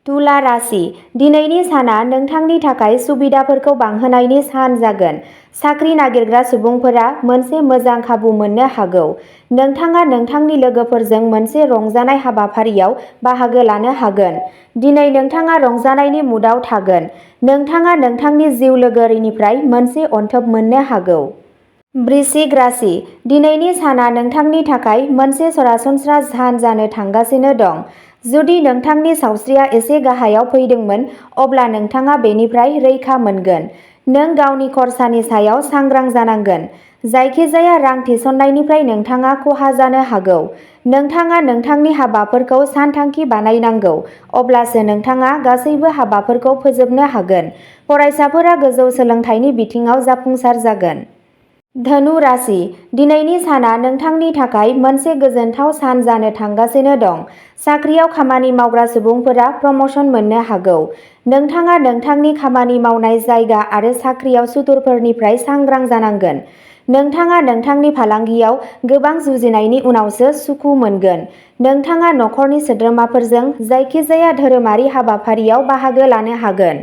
तुला राशि, दिनैनि साना नोंथांनि थाखाय सुबिदाफोरखौ बांहोनायनि सान जागोन। साख्रि नागिरग्रा सुबुंफोरा मोनसे मोजां खाबु मोननो हागौ। नोंथाङा नोंथांनि लोगोफोरजों मोनसे रंजानाय हाबाफारियाव बाहागो लानो हागोन। दिनै नोंथाङा रंजानायनि मुडआव थागोन। नोंथाङा नोंथांनि जिउ लोगोरिनिफ्राय मोनसे अनथोब मोननो हागौ। वृश्चिक राशि, दिनैनि साना नोंथांनि थाखाय मोनसे सरासनस्रा सान जानो थांगासिनो दं। जुदि नोंथांनि सावस्रिया एसे गाहायाव फैदोंमोन, अब्ला नोंथाङा बेनिफ्राय रैखा मोनगोन। नों गावनि खरसानि सायाव सांग्रां जानांगोन। जायखिजाया रां थिसननायनिफ्राय नोंथाङा खहा जानो हागौ। नोंथाङा नोंथांनि हाबाफोरखौ सानथांखि बानायनांगौ, अब्लासो नोंथाङा गासैबो हाबाफोरखौ फोजोबनो हागोन। फरायसाफोरा गोजौ सोलोंथाइनि बिथिङाव जाफुंसार जागोन। धनु राशि, दिनैनि साना नोंथांनि थाखाय मोनसे गोजोनथाव सान जानो थांगासिनो दं। साख्रियाव खामानि मावग्रा सुबुंफोरा प्रम'शन मोननो हागौ। नोंथाङा नोंथांनि खामानि मावनाय जायगा आरो साख्रियाव सुथुरफोरनिफ्राय सांग्रां जानांगोन। नोंथाङा नोंथांनि फालांगियाव गोबां जुजिनायनि उनावसो सुखु मोनगोन। नोंथाङा नखरनि सोद्रोमाफोरजों जायखिजाया धोरोमारि हाबाफारियाव बाहागो लानो हागोन।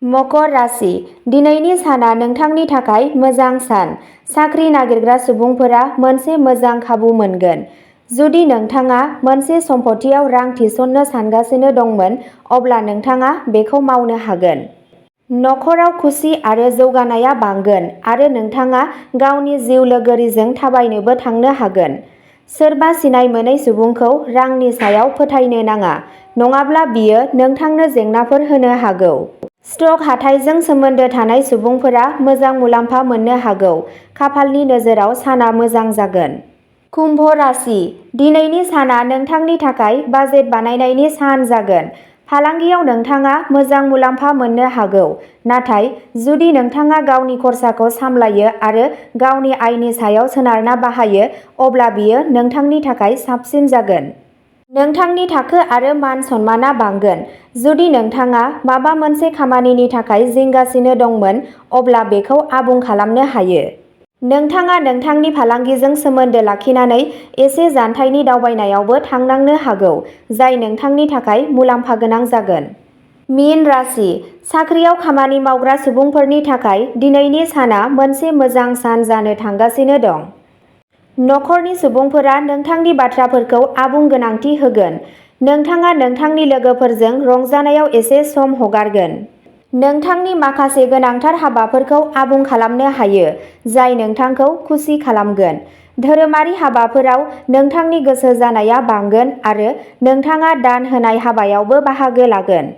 मकर राशि, दिनैनि साना नोंथांनि थाखाय मोजां सान। साख्रि नागिरग्रा सुबुंफोरा मोनसे मोजां खाबु मोनगोन। जुदि नोंथाङा मोनसे सम्पथियाव रां थिसननो सानगासिनो दंमोन, अब्ला नोंथाङा बेखौ मावनो हागोन। नखराव खुसि आरो जौगानाया बांगोन आरो नोंथाङा गावनि जिउ लोगोरिजों थाबायनोबो थांनो हागोन। सोरबा सिनाय मोनै सुबुंखौ रांनि सायाव फोथायनो नाङा, नङाब्ला बियो नोंथांनो जेंनाफोर होनो हागौ। स्टक हाथाइजों सोमोन्दो थानाय सुबुंफोरा मोजां मुलाम्फा मोननो हागौ। खाफालनि नोजोराव साना मोजां जागोन। कुम्भ राशि, दिनैनि साना नोंथांनि थाखाय बाजेट बानायनायनि सान जागोन। फालांगियाव नोंथाङा मोजां मुलाम्फा मोननो हागौ, नाथाय जुदि नोंथाङा गावनि खरसाखौ सामलायो आरो गावनि आयनि सायाव सोनारना बाहायो, अब्ला बेयो नोंथांनि थाखाय साबसिन जागोन। नोंथांनि थाखो आरो मान सन्मानआ बांगोन। जुदि नोंथाङा माबा मोनसे खामानिनि थाखाय जिंगासिनो दंमोन, अब्ला बेखौ आबुं खालामनो हायो। नोंथाङा नोंथांनि फालांगिजों सोमोन्दो लाखिनानै एसे जानथायनि दावबायनायावबो थांनांनो हागौ, जाय नोंथांनि थाखाय मुलाम्फा गोनां जागोन। मीन राशि, साख्रियाव खामानि मावग्रा सुबुंफोरनि थाखाय दिनैनि साना मोनसे मोजां सान जानो थांगासिनो दं। नखरनि सुबुंफोरा नोंथांनि बाथ्राफोरखौ आबुं गोनांथि होगोन। नोंथाङा नोंथांनि लोगोफोरजों रंजानायाव एसे सम हगारगोन। नोंथांनि माखासे गोनांथार हाबाफोरखौ आबुं खालामनो हायो, जाय नोंथांखौ खुसि खालामगोन। धोरोमारि हाबाफोराव नोंथांनि गोसो जानाया बांगोन आरो नोंथाङा दान होनाय हाबायावबो बाहागो लागोन।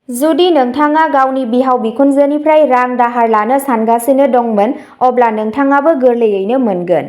जुदि नोंथाङा गावनि बिहाव-बिखुनजोनिफ्राय रां दाहार लानो सानगासिनो दंमोन, अब्ला नोंथाङाबो गोरलैयैनो मोनगोन।